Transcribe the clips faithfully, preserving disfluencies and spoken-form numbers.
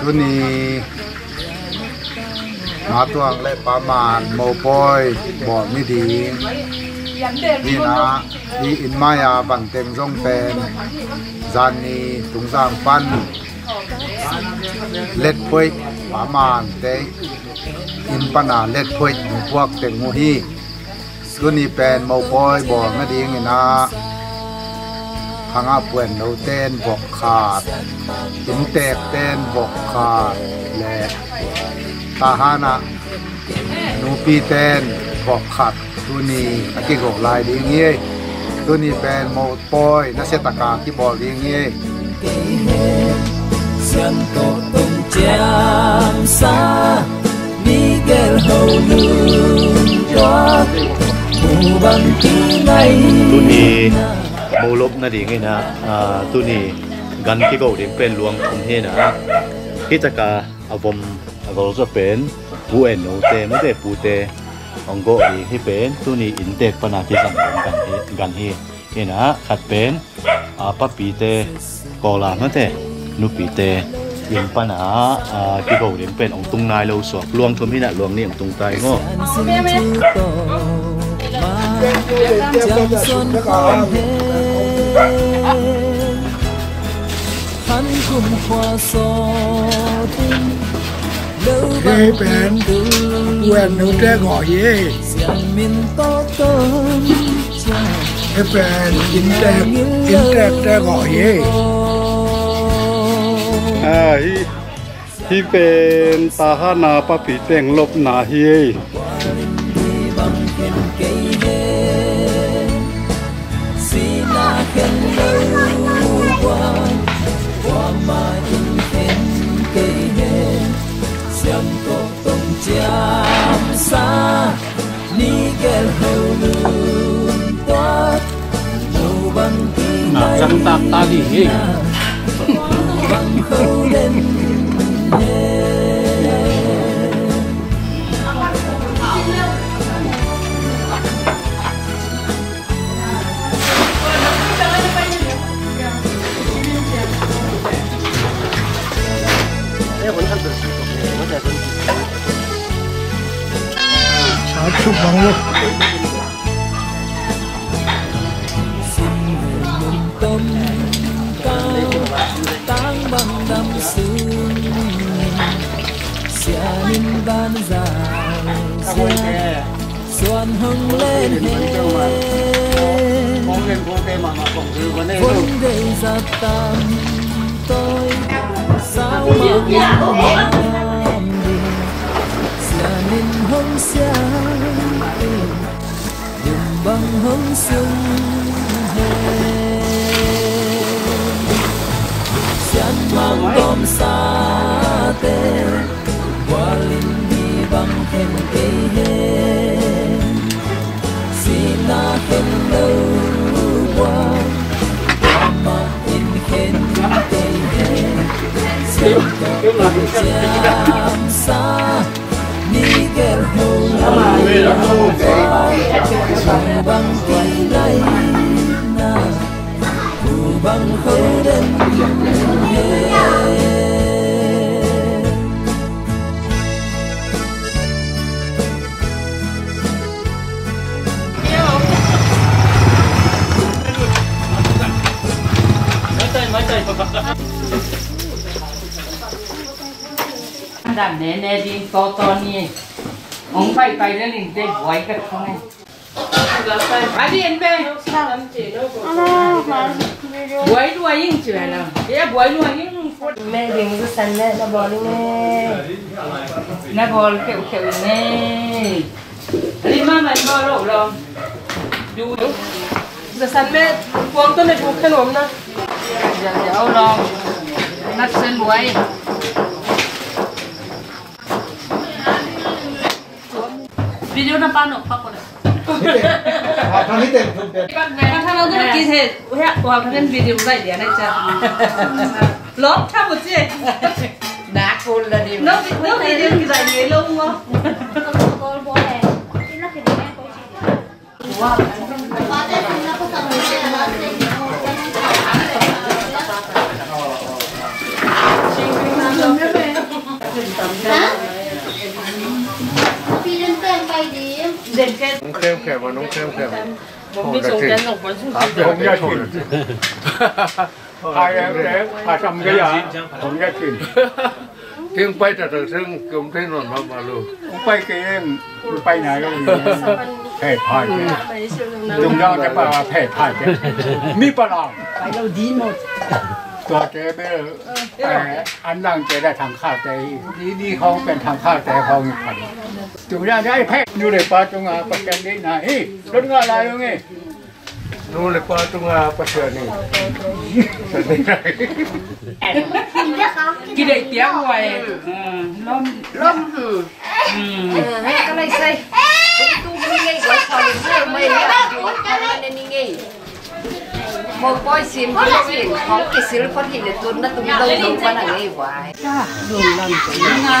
Tuni Matuang le Paman mopawi bawlmi ding hi-in ah, hih inn mai-a banteng zong pen zanni Tungzang pan Letphoih, Pamante inn pana Letphoih puak teng uh hi. Tuni pen mopawi bawlna dingin ah, Khangah Puanno ten vok khat, inntek ten vok khat le Tahan ah nupi ten vok khat tuni a kigo lai ding hi. Tuni pen mopawi nasia taka kibawl ding hi. Siangtho tong ciamsa, Miguel Ho Lun tua, Mubang Tingai. Tuni mo lop nadingin ah, ah, tuni gan kigo ding pen luang thum hi-in ah, hih taka a vom a gol zaw pen Pu Enno te, mate pute hong go ding hi pen, tuni inntek pana kizang ding gan hi, gan hi. Hi-in ah khat pen a papite, Kawla mate nupite inn pana, a, kigo ding pen hong tung nai lo suak, luang thum hi-in ah luang nih hong tung tai maw. Hei pen Pu Enno te gawh hi. Hei pen inntek, inntek te gawh hi. Ah, hi, hi pen Tahan a papi teng lopna hi. Nak zang tak tak hi. Suan hong len hen. Von dei za tam toi. Sau ma ma ding. Sian in hong sian in. Lum bang hong sung hen. Sian mang gom sa te. Bual in hi bang khen kei hen. Sihna khen lo bual. Bual mah in khen kei hen. Siam kong ciam sa. Ni kel ho. Bang ki lai na. Bang kho den. Dam ne ne ding to to ni. Ong pai pai le ling te buai ka thong. Adi en pe. Buai lua ing ci la. Ya buai lua ing. Me ding zu san ne na bol ne. Na bol keu keu ne. Adi ma man bol lo lo. Du. Zu san me kuang to ne du khen om na. Ja ja o lo. Nak sen buai. Video na pa no pa ko na. Wa thang hi ten thum ten. Wa thang lo tu na ki he. Wa thang video zai dia na cha. Lok tha bu che. Na ko la di. No vi-, no video ki zai ye lo mo. Ko bo le. Ina ki de ko. Hong khemkhem a, hong khemkhem. Hong ya cin. Hong ya cin. Hong ya cin. Hong pai ta ta seng, hong pai non ma ma lo. Hong pai kei eng, hong pai nai lo. Hei, pai. Tung dang ta pa, hei, pai. Mi pa lang. Pai lo di mo. Tua te bel, eh, an lang te da thang kha te hi. Di, di hong pen thang kha te hong hi pan. Tung dang te hei, nu le pa tung a, pa ken di na hi. Tung a la yung hi. Nu le pa tunga Pasian in sa ding nai. Kideih tiang huai. Lom. Lom. Ka lai sai. Tung tung ni ngei gua kua lu sai mai le tung kua ni ngei. Mo poi sim di sim. Hong kisil phot hi le tun na tung dong dong pa na ngei huai. Dun lam tung na.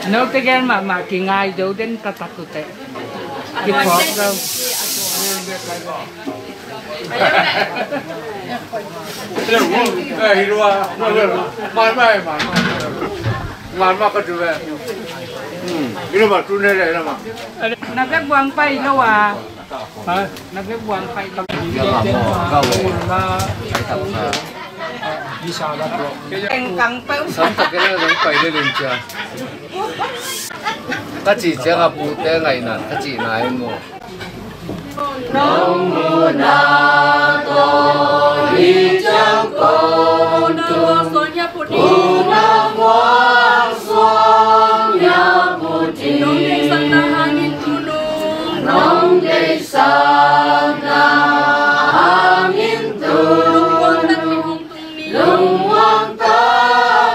Note gen mahmah, kingai deuh den taktak uh teh. Kiphawk deuh. Na vek buang pai lo a. Na vek buang pai lo. Eng kang pai. Ka cih ciang a pute ngaihna ka cihna in maw? Nong muhna tawh hi ciang kong tung, unau muang suang ya putin. Nong deihsakna hangin tunung, nong deihsakna hangin tunung. Lungmuang takin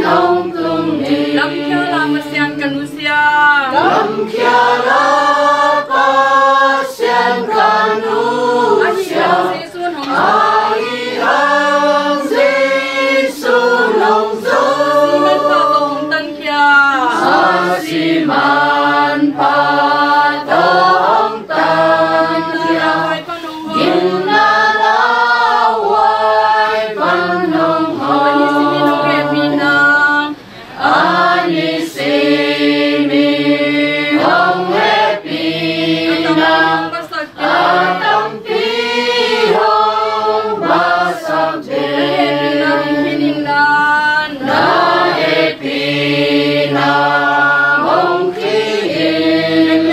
hong tung ni. Lamkhia la Pasian ka nusia. Lamkhia la Pasian ka nusia. Ahi hang Jesu nong zo. Ahi hang Jesu nong zo. A si manpha tawh hong tankhia. A si manpha tawh hong tankhia. Gimna lauhuai pan hong hawm. Ani simin hong hehpihna. Ani simin hong hehpihna. A tampi hong basak ding. Na hehpihna hong khin in.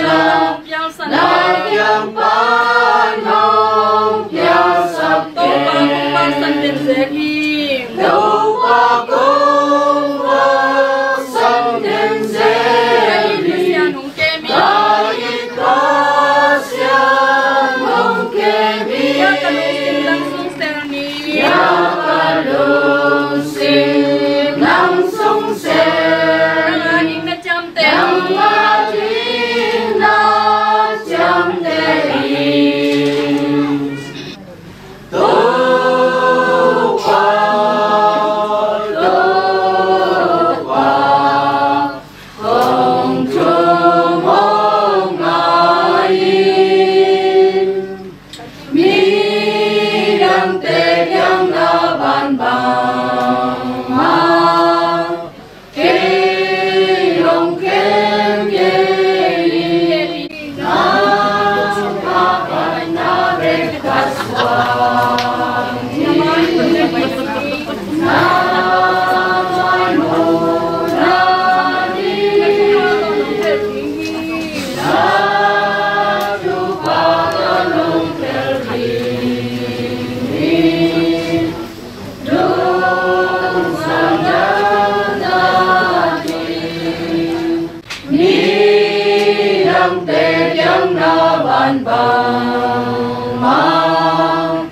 Te kiang na bangbang mah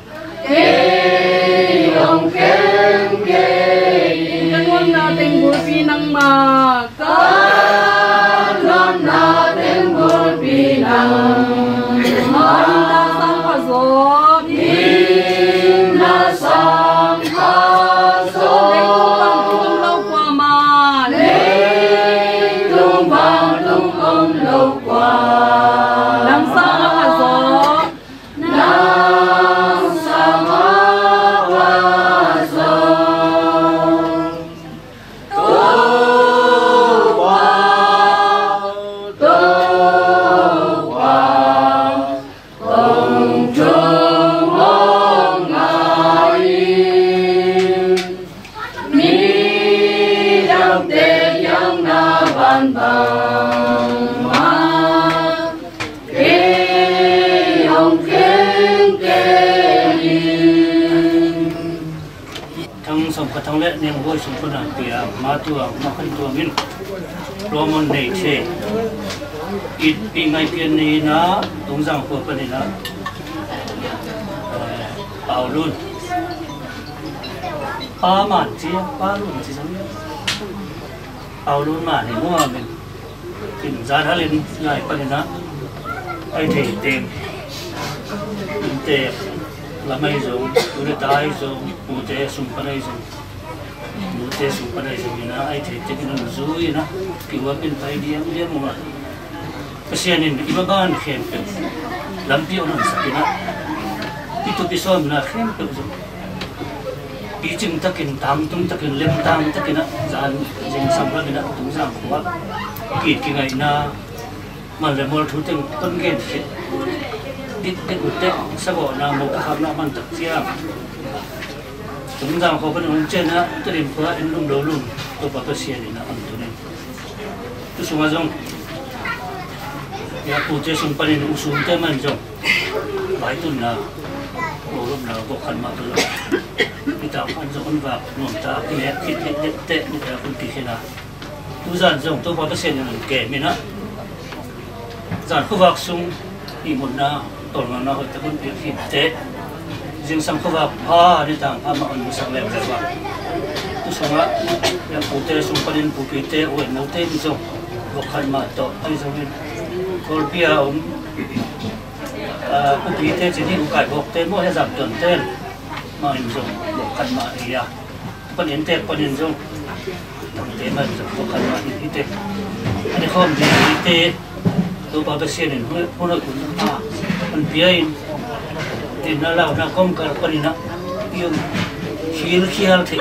kei hong khen kei in. Ka nuamna teng bulpi nangmah. Ka nuamna teng bulpi nangmah. Inn na sang kha zaw. Inn na sang kha zaw. Leitung vantung om lo kuamah. Leitung vantung om lo kuamah. Nang sang a kha zaw. Nang sang a kha zaw. Topa, Topa, kong tung hong ngai in. Midangte kiang na bangbang mah kei hong khen kei in. Thang sawm khat thang le nih, Hoih sung pan a pia, ma tuang, ma khan tuang in, Ramon nei thei. Itpi Ngai Pian nei in a, Tungzang khua panin a, eh, Pau Lun. Pa Man ci, Pa Lun ci zong. Pau Lun Man hi mua min. Kin zan halin ngai panin a, ai thei teng. Innte lam ahi zong, tu le ta ahi zong, nute sung pan ahi zong. Nute sung pan ahi zong in a, ai thei teng in a zui in a, kiuap in pai diamdiam uh a. Pasian in i maban khempeuh lampi hong honsak in a, i tup i sawmna khempeuh zong picing takin, tangtung takin, lemtang takin a, zan zingsang lamin a, Tungzang khua kit kingaihna, man le mual thu teng ton gen khit. Dik dik ut teh, sagawhna, mawk a khakna man tak ciang Tungzang khua panin hong cian a, Tedim khua en lum lo lum, Topa Pasian in a hong tun in. Tu sungah zong, ya, pute sung panin, u sungte man zong, vaitunna, lolopna, vok khat mah tu lo. Nitak an zong hong vak nuam ta, kinek khit khit dek teh, nitak hong kikhen a. Tu zan zong, Topa Pasian in hong kem in a. Zan khuavak sung, ihmutna, tawlnganna hoih tak hong piak hi teh. Zingsang khuavak pha, nitak pha mah hong musak leuleu a. Tu sungah, ya, pute sung panin pupite, u le naute in zong, vok khat mah tawh, ahi zongin, Kawlpi a om, ah, pupite ci ni, u kaihawkte maw, he zam tuante mah in zong, vok khat mah hi a. Panin tek panin zong, tangte mah in zong, vok khat mah hi hi teh. A ni khawm ding hi teh. Topa Pasian in hun, hun hoih hun pha hong pia in, dinna launa kawmkal panin a, i om khilkhial thei.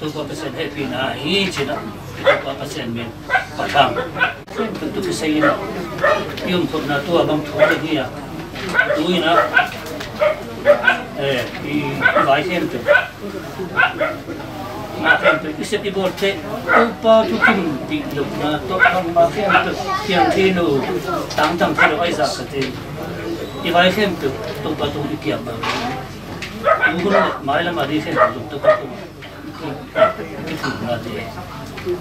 Topa Pasian hehpihna hi ci in a, Topa Pasian min phat hang. Khempeuh tu kisai in a, i om khopna tua bang thu ding hi a, tu in a, eh, i vai khempeuh. Mah khempeuh i sep i bawl teh, Topa thukim dih lohna tawh bangmah khempeuh piang thei lo, tangtang thei lo ahi zah ka teh. I vai khempeuh Topa tung i kiam bang. Tu hun mailam a ding khempeuh zong Topa tung i thumna te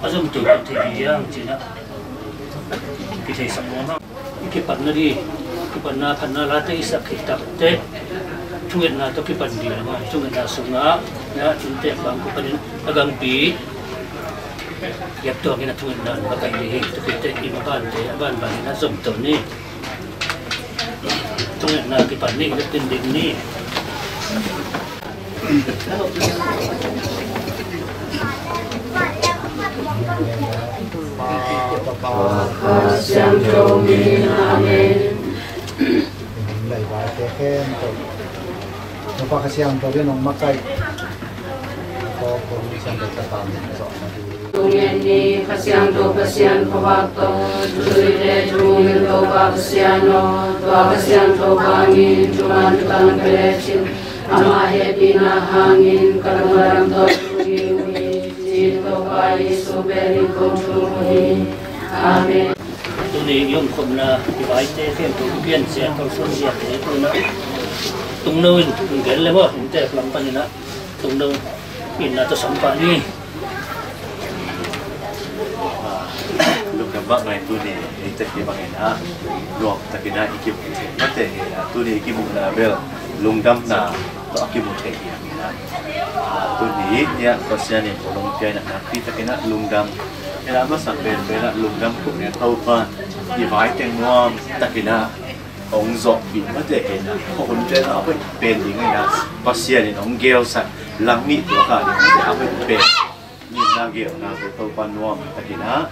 a zong tuipeuh thei hi hang ci in a, kitheisak nuam hang. I kipatna ding, kipatna phatna late i sak khit tak teh, thungetna tawh kipan ding a, thungetna sungah, na, inntek bang ko panin a gangpi, leptuang in a thungetna makaih ding hi, tu khit teh i mabante a banban in a zom to ni. Thungetna kipan ni, leptin ding ni. Siangtho min, amen. Leibaite khempeuh, Topa Kha Siangtho in hong makaih. Topa Kha Siangtho ka tam zawh na di. Tungen ni Kha Siangtho Pasian khuavak tawh, thu zuite thu mil Topa Pasian aw, tua Kha Siangtho hangin thuman thutang ka lecin, ama hehpihna hangin ka lungdam tawh thu hi uh hi, ci-in Topa Jesu pen in kong thum uh hi. Amen. Tuni i omkhopna i vaite khempeuh i pianzia, tolsuanziate tu in a, tungno in, tunggen le maw, inntek lam panin a, tungno itna tawh sam pah ni. Bang ngai tuni, ei tek hi bangin ah, nuam takin ah i kimu thei mate hi ah, tuni i kimuhna bel lungdamna tawh a kimu thei hi ah. Tuni hi ah, Pasian in hong pia in ah, nakpi takin ah lungdam. Hi ah, masa pen pen ah lungdam khop in ah, Topa i vai teng nuam takin ah hong zawhpih mate hi ah, khuahun pen ah a hoih pen ding hi ah, Pasian in hong gelsak lang nih tua kha ding mate a hoih pen. Nginna gelna pen Topa nuam takin ah,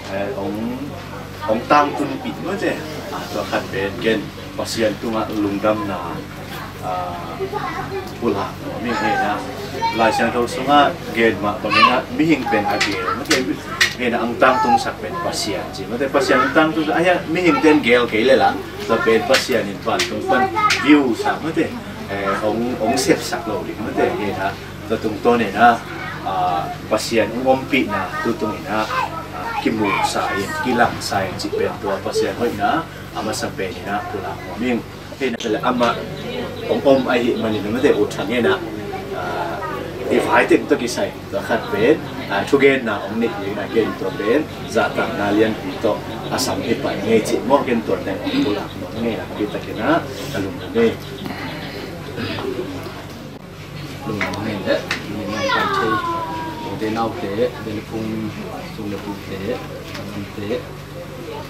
eh, hong, hong tangtunpih mate. Ah, tua khat pen ken Pasian tungah lungdamna, ah, pulak nuam ing hi ah. Lai Siangtho sungah gen mah bangin ah mihing pen a gel mate hi ah, hong tangtungsak pen Pasian ci mate, Pasian hong tangtungsak, ah, hi ah, mihing ten gel kei leh lang tua pen Pasian in vantung pan view sa mate, eh, hong, hong sepsak lo ding mate hi ah. Tua tungtawn in ah, ah, Pasian hong ompihna tutung in ah, ah, kimuhsa in, kilangsa in cih pen tua Pasian hoihna a masa pen in ah pulak nuam ing. Hi ah, amah hong om ahih manin mate, ut thang in ah, ah, i vai teng tawh kisai tua khat pen, ah, thugenna hong neih ding in ah, ken tua pen zahtakna lianpi tawh a sam hi pah ngei cih maw, ken tua teng hong pulak nuam ing hi ah, nakpi takin ah ka lungdam hi. Lungdam hi leh, lungdam hi leh, ute naute, beliphung sung le pute, anante,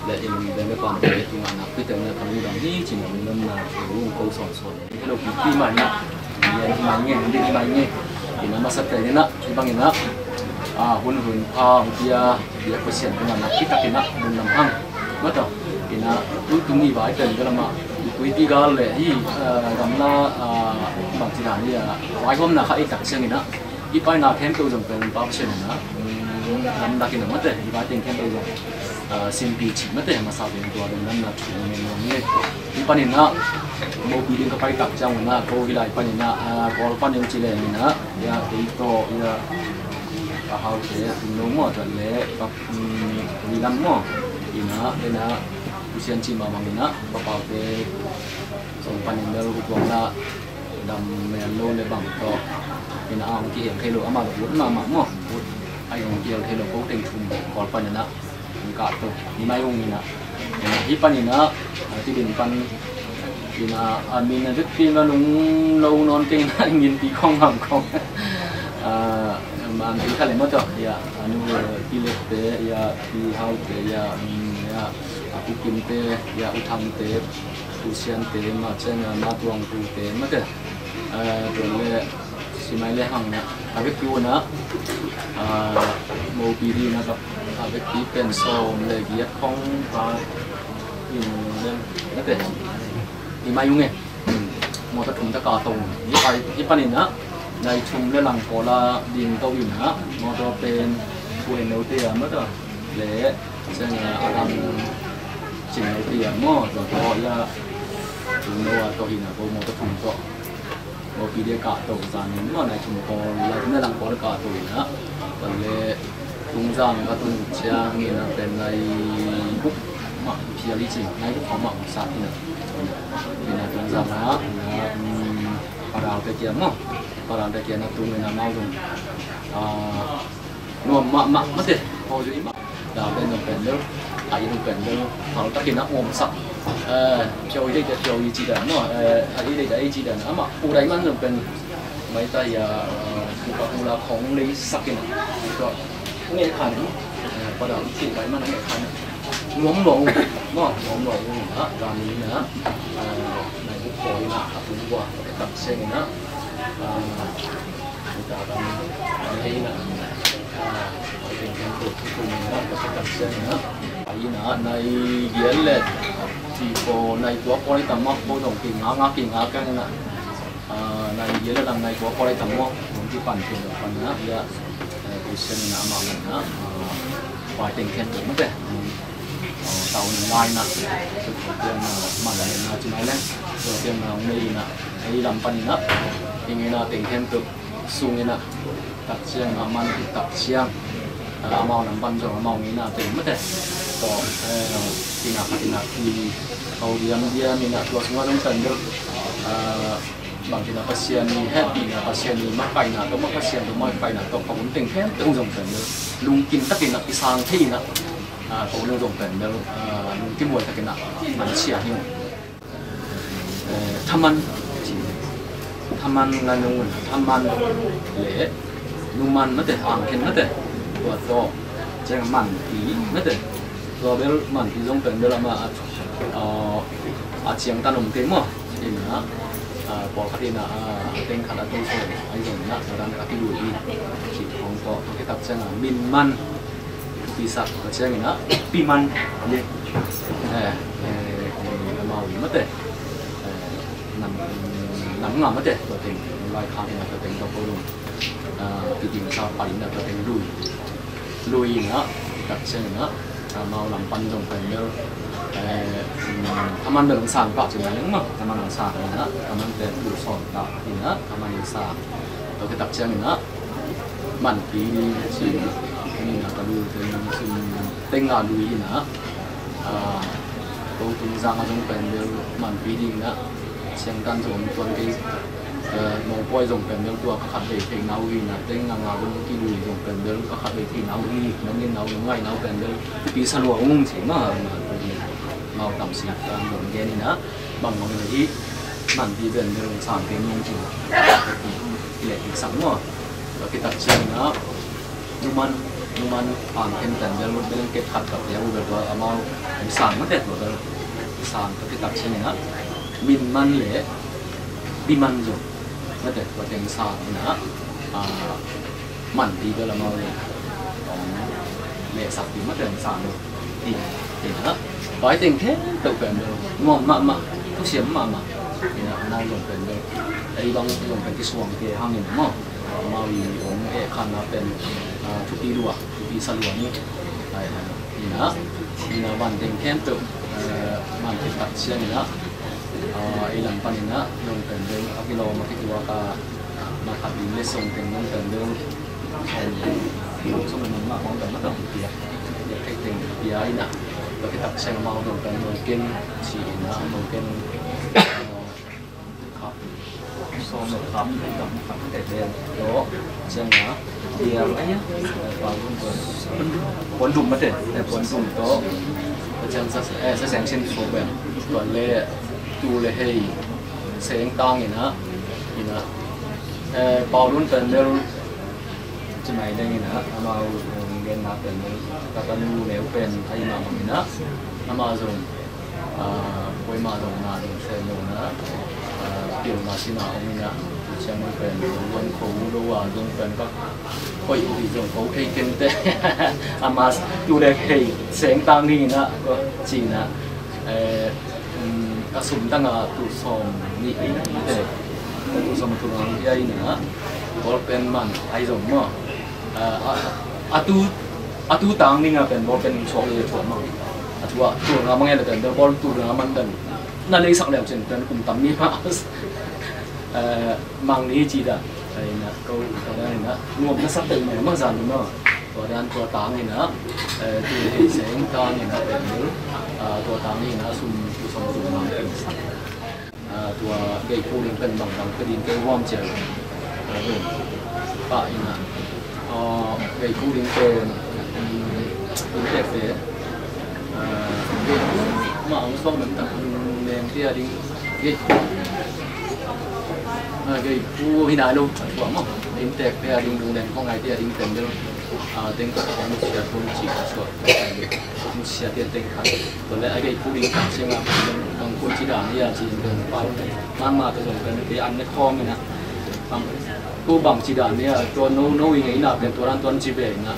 le inn bel le pamte tungah nakpi takin ka lungdam hi ci-in lungdamna thu ko sawnsawn. Hello, pipi mah hi ah, hi mai nge, hi mai nge. Inn a masa pen in ah, hi bangin ah, ah, hun hun pha hong pia, pia Pasian tungah nakpi takin ah lungdam hang. Mate, hi ah, tutung i vai pen bel amah, tuipi gal le hi, ah, gamla, ah, bangci dan hi ah, vaihawmna kha i tak ciangin ah, i paina khempeuh zong pen Pa Pasian in ah, mm, lamlak in ah mate, i vai teng khempeuh zong, ah, sinpi cih mate, masa pen tua lungdamna thu ngen nuam ing. Hi panin ah, mopi ding ka pai tak ciangun ah, ko hi lai panin ah, ah, Kawl panin ci leng in ah, hi ah, kei tawh, hi ah, ka haute, Tung Lo maw, tua le, ka, mm, Wi Lam maw, hi ah, hi ah, Pu Sian cih mah bangin ah, ka paute, zong panin bel U Tuang la, dam mel lo le bang tawh, hi ah, a hong kihel thei lo, amah lo ut mahmah maw, ut, a hong kihel thei lo, ko teng thum Kawl panin ah, hong kah to, hi mai ung in ah, hi ah, hi panin ah, ah, ti ding pan, hi ah, a min a vekpi in ah lung lo nawn kei in ah, i min pi khong ham khong. Ah, man pi kha le maw tawh, hi ah, a nu, eh, Pi Lek te, hi ah, Pi Hau te, hi ah, mm, hi ah, a Pu Kim te, hi ah, U Thang te, Pu Sian te, mah ciang a Ma Tuang Pu te, mate. Ah, tua le, Simai le hang na, a vekpi un ah, ah, mopi ding na ka, a vekpi pen sawm le giat khong ka in lem, na pen. Hi mai ung e. Mawtaw thum ta ka tong. Hi pai, hi panin ah, nai thum le lang pawl a ding to in ah, mawtaw pen, pu en lo te a mawtaw le, sen a, a dang cin lo te a maw, tua tawh hi a, tung lo a tawh hi na, ko mawtaw thum tawh. Mopi dia kah to zan in maw, nai thum pawl, lai na lang pawl kah to in ah. Tua le Tungzang ka tun ciang in ah pen nai guk mah phial i cin, nai guk mah sa in ah. In ah Tungzang ah, in ah, um, Padal te kia maw. Padal te kia na tung in ah mau zong. Ah, nuam mahmah mate, hawlzui mah. Dal pen nong pen deuh, a i nong pen deuh, hal takin a omsak. Eh, phiau i deih te phiau i ci dan maw, eh, a i deih te a i ci dan. Amah pu dai man nong pen, mai ta ia, eh, pu ka pu la khong lei sakin a. Tua, nge khan, eh, pa dal ci dai man nge khan. Nuam nuam, maw, nuam nuam, ha, dan ni na, eh, nai bu khoi na, a pu wa, tak seng na, eh, Ahi na, nai gial le, nai kua pawl i tam mah, ko zong kinga nga kinga kang na, nai gial le lam nai kua pawl i tam mah, kong kipan keng pan na, ia, Christian na mah na, pai teng khen tu mate. Tau na lai na, tu ko pian na, man na, na ci mai leng, ko pian na, ngei na, ei lam pan na, i ngei na teng khen tu, sung ina, tak ciang, a man i tak ciang, a, amau lam pan zong, amau ngei na teng mate. Tawh, eh, tina khat ina, i, kau diam diam ina, tua sunga zong pen deuh, a, bang tina Pasian i hehpihna, Pasian i makaihna, tawh ma Pasian tawh makaihna, tawh kau hun teng khen teng zong pen deuh. Lungkim takin a, i sang thei ina. Ah, ko nung zong pen bel, ah, lungkim huai takin ah man sia hi. Eh, thaman, thaman nga nung, thaman le numan mate, angkhen mate, tua tawh ciang manpi mate, tua bel manpi zong pen bel amah a, a, a ciangtan om kei maw. Ina, ah, pawlkhat ina, ah, teng khat a teng sawm ahi zong ina, tua dan a kilui hi. Cih khong tawh, tua khit tak ciang a min man, thupi sak, tua ciang ina pi man le, eh, eh, eh, amau i mate, eh, nam, nam nga mate, tua teng, lai khang ina tua teng tua ko lung, ah, pi ding sa pai ina tua teng lui. Lui ina, tak ciang ina, ah, amau lam pan zong pen bel, eh, mm, a man bel sang pah cih maning maw, a man sang ina, a man pen tu sawm ta ina, a man sang. Tua khit tak ciang ina, manpi ding ci ina, ina ka lui teng sum teng a lui ina, ah, ko tung zang a zong pen bel manpi ding ina, siangtan zong tuan kei, eh, mawngpawi zong pen bel tua ka khat vei theihna uh hi ina, teng a nga zong kilui zong pen bel ka khat vei theihna uh hi, nong ngenna uh, nong ngaihna uh pen bel thupi sa lua ung ci ma, ma, mau tam si kan zong gen ina, bang bang ina hi, manpi pen bel sang kei nong ci ina, i leh i sang maw. Tua khit tak ciang ina, numan, numan, angkhen pen bel blanket khat ka pia uh bel tua amau, sang mate tua bel, sang tua khit tak ciang ina, min man le pi man zong mate tua teng sang ina, ah, manpi bel amau le, ong lehsak ding mate sang. Ina, pai teng khempeuh pen bel nuam mahmah, thusiam mahmah. Ina, amau zong pen bel, ei bang zong pen kisuang kei hangin maw, amau i ong eh khanna pen, ah, thupi lua, thupi sa lua ni. Ai, ai. Ina, ina van teng khempeuh, eh, man khit tak ciang ina, ah, ei lam pan ina zong pen bel a kilawm a kituak a, na khat ding le song teng zong pen bel, song, song mah khong pen ma tong pia, pia thei teng pia ina, tua khit tak ciang amau zong pen mawngken ci ina, mawngken, ah, khap, sawm le khap, khap te te, to, ciang a, bial, ai, puan dum mate, puan dum to, ciang sa, eh, sa seng sin so ben, tuan le, tu le hei, seng tang ina, ina, eh, Paulun pen bel, ci mai deng ina, amau, eh, genna pen bel, ka tanu neu pen, ai ma ma ina, amau zong, ah, koima zong na ding sem lo na, ah, pilna sina om ina, ciang pen luan ko lo a zong pen ka koih uh hi zong ko thei kente. Ama tu le thei seng tang ding ina, ko ci ina, eh, um, ka sum tang a tu sawm ni, eh, tu sawm tu nang pia ina, ball pen man ai zong maw. Ah, a, a tu, a tu tang ding a pen ball pen suak le suak mang. A tu a, tu nga mang e le pen ball tu nga man pen. Na nei sak leu cin pen kum tam ni pa. Eh, mang ni ci da. Ai na, ko, ko da na. Nuam na sak pen ma, ma zan ma. Ko dan ko tang ina. Eh, tu hei seng tang ina pen. Ah, ko tang ina sum, tu sawm tu mang pen. Ah, tua gei pu ding pen bang bang pe ding kei huam ciang. Ah, ding. Pa ina. Ah, gei pu ding pen, mm, ding tek te. Ah, gei pu ma ang song mem tak, mm, mem tia ding. Gei pu. Ah, gei pu hi na lo. Tua mo. Ding tek tia ding, dung den kong ai tia ding pen del. Ah, ding kong sia pu ci ka suak. Kong sia tia ding ka. Tua le a gei pu ding tak sia nga bang ko ci dan ia ci ding pa. Mama tua zong pen ke an ne khawm ina. Bang ko bang ci dan ia tua no no i ngeina pen tua dan tuan ci be ina.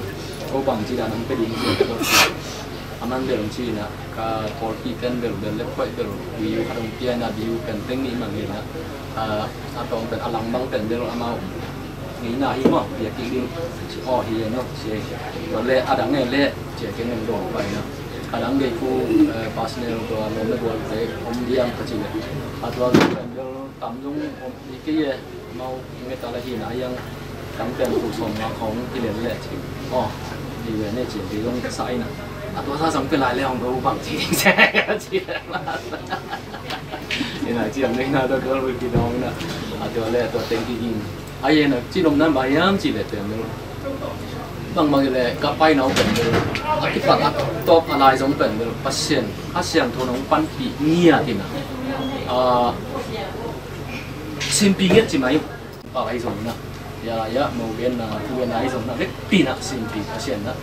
Ko bang ci dan ang pe ding tua tua. A man bel ci ina ka pawl ki pen bel bel le khoi bel biu khat ong pia ina biu pen teng ni man ina. A, a tawng pen a lang bang pen bel amau. Ngeina hi maw, biakinn ding. Aw hi e no, ci e. Tua le a dang e le, ci e kei nong dong pai na. A dang gei pu, eh, personal tua lawm le gual te om diam ka ci le. A tua lawm pen bel tam zong om hi kei e. Mau nge ta la hi na yang tam pen pu sawm nga khong hi le le ci. Aw, hi le ne ci e kei zong sa ina. A tua sa sang pe lai le hong ko bang ci ding ci e. Ina ci ang ngeina tua tua lui ki dong na. A tua le tua teng ki ding. Ai e na, ci nom nan ba hiam ci le pen lo. Bangmah hileh ka paina uh pen bel a kipat a tawp a lai zong pen bel Pasian a siangtho nong panpih ngiat in ah, ah, simpi ngiat ci mai uh. Pa ahi zong na ya ya mo gen na tu gen na ahi zong na vekpi na simpi Pasian na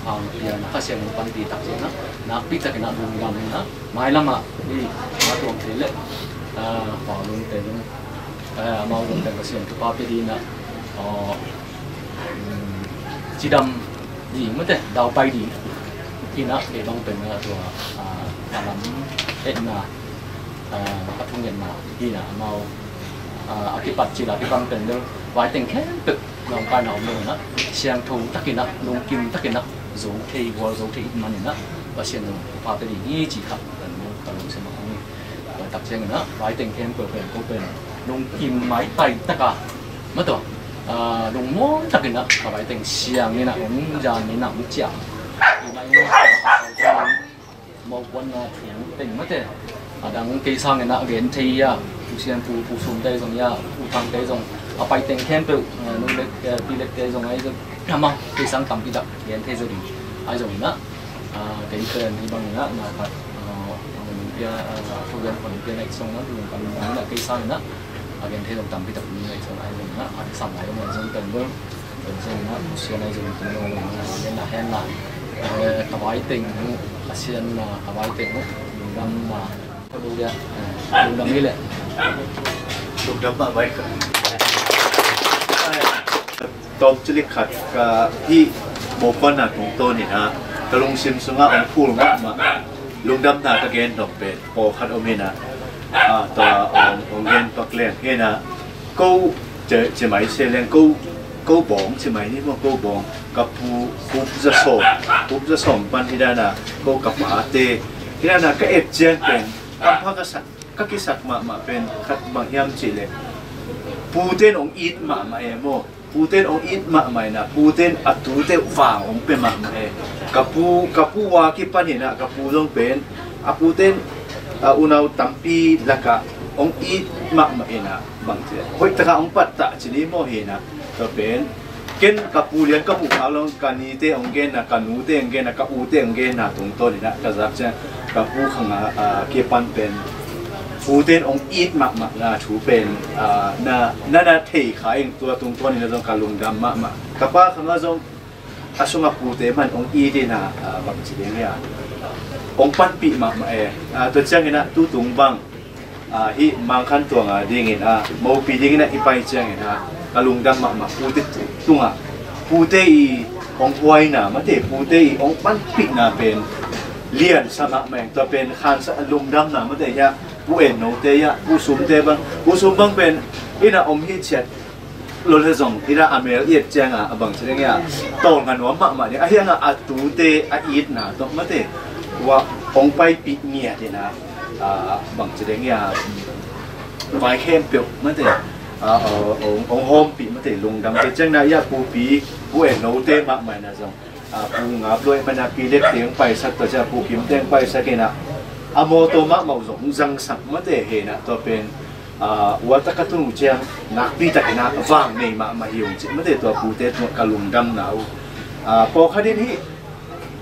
hang pian Pasian nong panpih tak ci na nakpi takin ah lungdam in ah mailam ah i a tuang thei leh, ah, pa lungte zong, ah, amau lungte Pasian thupha pe ding in ah, ah, cidam ding mate daupai ding in ah kei bang pen a tua, ah, a lam etna, ah, a thungetna in ah amau, ah, a kipat cil a kibang pen deuh vai teng khempeuh nong paina om lo in ah siangtho takin ah lungkim takin ah zo thei gual zo thei it man in ah Pasian nong pha pe ding hi ci kha kan mu ka lungsim a om hi. Vai tak siang in ah vai teng khempeuh pen ko pen lungkim maitai taka mate, ah, lungmuang takin ah ka vai teng siang in ah om zan in ah om ciang i mai in ah mopuanna thu teng mate a dang kei sang in ah gen thei a, Pu Sian Pu, Pu Sum te zong a, Pu Thang te zong a pai teng khempeuh, ah, Nu Lek, ah, Pi Lek te zong ahi zong amau kei sang tampi tak gen thei zo ding ahi zong in ah, ah, kei pen hi bang in ah na khat, ah, a mun pia, ah, thu gen pon pia na i song na lung kan in ah kei sang in ah a gen thei zong tampi tak ni na i song ahi zong in ah a sam lai zong ahi zong pen bel Tua ciangin ah Pasian ahi zong tung lo lo na hen la hen la, eh, ka vai teng uh Pasian na ka vai teng uh lungdam na ka bu dia, eh, lungdam hi leh lungdam mah vai ka tawm cilik khat ka hih mopuanna tungtawn in ah ka lungsim sungah ong phul mahmah lungdamna ka gen nop pen pawlkhat om in ah, ah, tua ong, ong gen pak leng hi in ah ko ci, ci mai se leng ko, ko bawng ci mai ni maw, ko bawng ka pu, pu za sawm, pu za sawm pan hi dan a ko ka pate hi dan a ka et ciang pen kampha ka sak, ka kisak mahmah pen khat bang hiam cih leh pute in ong it mahmah e maw. Pute in ong it mahmah in ah pute in a tute uh vang ong pia mahmah e. Ka pu, ka pu a kipan in ah ka pu zong pen a pute in, ah, unau tampi lakah ong it mahmah in ah bang ci hoih takah ong pattah ci ni maw hi in ah tua pen ken ka pu lian ka muh khak lo ka nite ong gen a, ka nute ong gen a, ka ute ong gen a tungtawn in ah ka zak ciang ka pu khang a, ah, kipan pen pute in ong it mahmah na thu pen, ah, na, na, na thei kha ing tua tungtawn in ah zong ka lungdam mahmah. Ka pa khang ah zong a sungah pute man ong it in ah, ah, bang ci ding hia ong panpih mahmah e. Ah, tua ciangin ah tutung bang, ah, hih Mangkhan tuang a dingin ah mopi dingin ah i pai ciangin ah ka lungdam mahmah pute tungah pute i ong huaina mate pute i ong panpihna pen liansa mahmah ing. Tua pen khansa lungdamna mate hiah Pu En No te hiah Pu Sum te bang, Pu Sum bang pen in ah om hi ciat lo le zong hi dan a mel i et ciang a, a bang ci ding hia tawlnga nuam mahmah ding a hiang a a tute a itna tawh mate ua ong paipih ngiat in ah, ah, bang ci ding hia vai khempeuh mate, ah, ah, ong, ong hawmpih mate lungdam te ciang na hiah pupi Pu En No te mahmah in ah zong, ah, Pu Ngap Luai pan a Pi Lek te ong paisak tua ciang Pu Kim te ong paisak in ah a mawtaw mahmah uh zong ong zangsak mate hi in ah tua pen, ah, uata ka tun uh ciang nakpi takin ah vang nei mahmah hi ung cih mate tua pute tungah ka lungdamna uh. Ah, pawlkhat in hih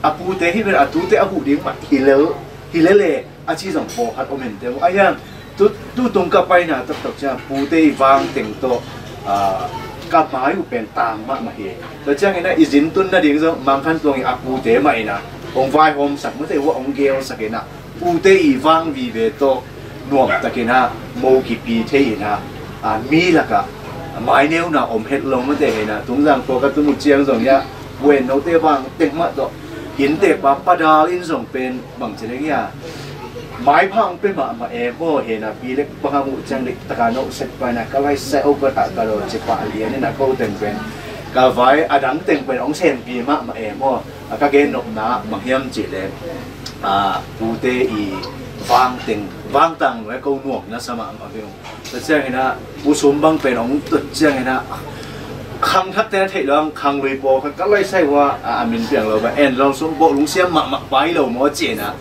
a pute hih pen a tute a huh ding mah hi lel, hi lele a ci zong pawlkhat om in te uh a hiang tu, tutung ka paina taktak ciang pute i vang teng tawh, ah, ka mai uh pen tang mahmah hi. Tua ciangin ah i zin tun nading zong Mangkhan tuang i a pute mah in ah ong vaihawmsak mate uh a ong gelsak in ah pute i vang vive tawh nuamtakin ah mo kipi thei in ah, ah, mi lakah maineuna om het lo mate hi in ah Tungzang khua ka tun uh ciang zong hiah Pu En No te vang teng mah tawh hinte pa padal in zong pen bang ci leng hiah maipha ong pe mahmah e maw hi in ah Pi Lek bang a muh ciang dik taka no sek pa in ah ka laisai o ka thah ka lo ci pah lian in ah ko teng pen ka vai a dang teng pen ong senpi mahmah e maw. A ka gen nopna bang hiam cih leh, ah, pute i vang teng, vang tang nuai ko nuam na sa mahmah hi ung. Tua ciangin ah Pu Sum bang pen ong tua ciangin ah khang thak te na theih lo ang khang lui pawlkhat ka laisai uh a, a min piang lo ba en long sum bawh lungsiam mahmah pai lo maw ci in ah,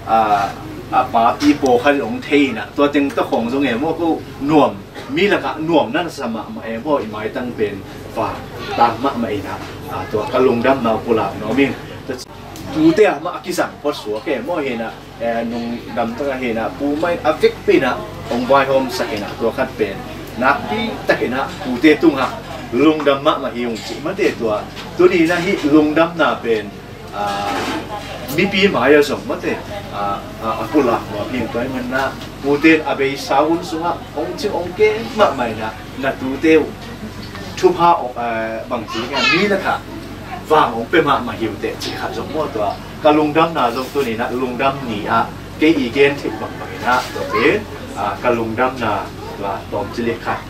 ah, a papi pawlkhat in ong thei in ah tua teng tawh khawng zong e maw ko nuam mi lakah nuam na sa mahmah e maw i maitang pen vang tang mahmah in ah Tua ka lungdamna pulak nuam ing. Tute ah mah a kizang phot suak e maw hinah, nungdam tak ah hinah pu mah in a vekpi inah hong vaihawmsak inah tua khat pen nakpi tak inah pute tungah lungdam mahmah hi ung cih mate tua. Tuni inah hih lungdamna pen mipi mai ah zong mate a pulak nuam hi ung. Tua ahih manin ah pute in a beisa hun sungah hong cing hong kem mahmah inah na tute uh thupha bangci inah mi lakah vang hong pia mahmah hi uh teh cih khat zong maw tua. Ka lungdamna zong tuni inah lungdam ni ah kei i gen theih bangbang inah tua pen ka lungdamna tua tawmcik khat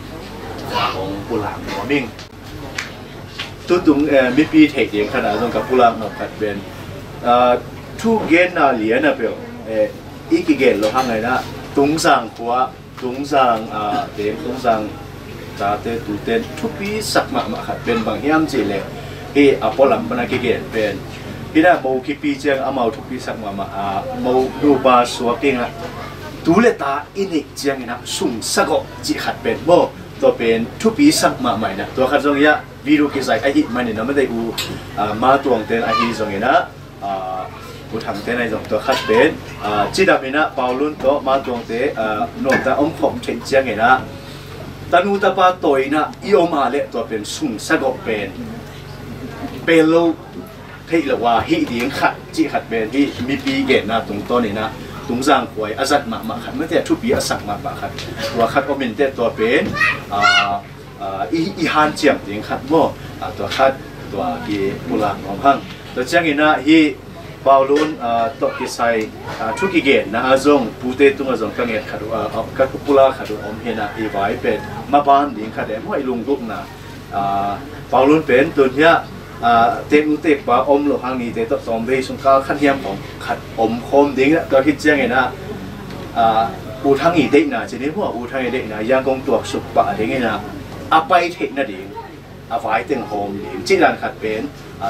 hong pulak nuam ing. Tutung mipi theih ding khat ah zong ka pulak nuam khat pen thu genna lian a peuh i kigen loh hang inah Tungzang khua Tungzang teng Tungzang tate tuten thupi sak mahmah khat pen bang hiam cih leh hih a pualam pan a kigen pen hinah mo kipi ciang amau thupi sak mahmah a mo nupa suak dingah tu le ta i neih ciang inah sungsa gawh cih khat pen maw tua pen thupi sak mahmah inah tua khat zong hiah video kizai ahih manin a mate u Ma Tuang ten ahi zong inah U Thang ten ahi zong tua khat pen cidam inah Paulun tawh Ma Tuang te nuamta om khawm theih ciang inah tanu tapa tawi inah i om a leh tua pen sungsa gawh pen pel lo theih lo a hih ding khat cih khat pen hih mipi genna tungtawn inah Tungzang khua i a zat mahmah khat mate a thupi a sak mahmah khat tua khat om in teh tua pen i hanciam ding khat maw tua khat tua kipulak nuam hang. Tua ciang inah hih Paulun tawh kisai thu kigenna ah zong pute tungah zong ka nget khat uh ka pulak khat uh om hinah i vai pen maban ding khat e maw i lunggulhna Paulun pen tun hiah teknu tekpa om loh hang nite tawh tawmvei sung kal khat hiam khawng khat om khawm ding tua khit ciang inah U Thang i deihna ci ni maw U Thang i deihna Yangon tuaksuk pah ding inah a pai theih nading a vai teng hawm ding cih dan khat pen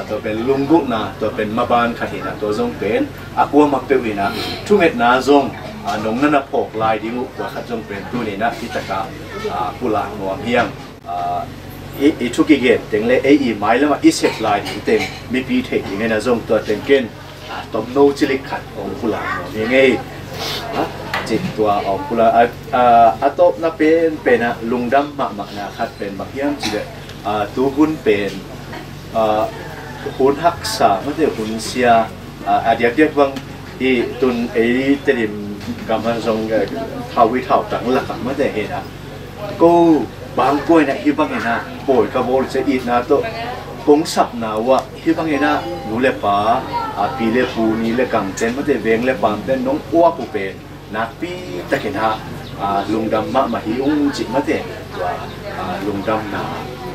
tua pen lunggulhna tua pen maban khat hinah tua zong pen a kuamah peuh inah thungetna zong nong na na phawk lai ding uh tua khat zong pen tuni inah hi takah pulak nuam hiang. I thu kigen teng le ei i mailamah i sep lai ding teng mipi theih ding inah zong tua teng ken tomno cilik khat hong pulak nuam hi ngei. Cih tua hong pulak a tawpna penpen ah lungdam mahmahna khat pen bang hiam cih leh tuhun pen hun haksa mate hun sia a diakdiak bang hi tun ei Tedim gam ah zong thau i thautang lakah mate hinah ko bangkua inah hih bang inah pawi ka bawl cia itna tawh kong sapna uh ah hih bang inah nu le pa pi le pu ni le kangten mate veng le pamten nong uap uh pen nakpi tak inah lungdam mahmah hi ung cih mate tua lungdamna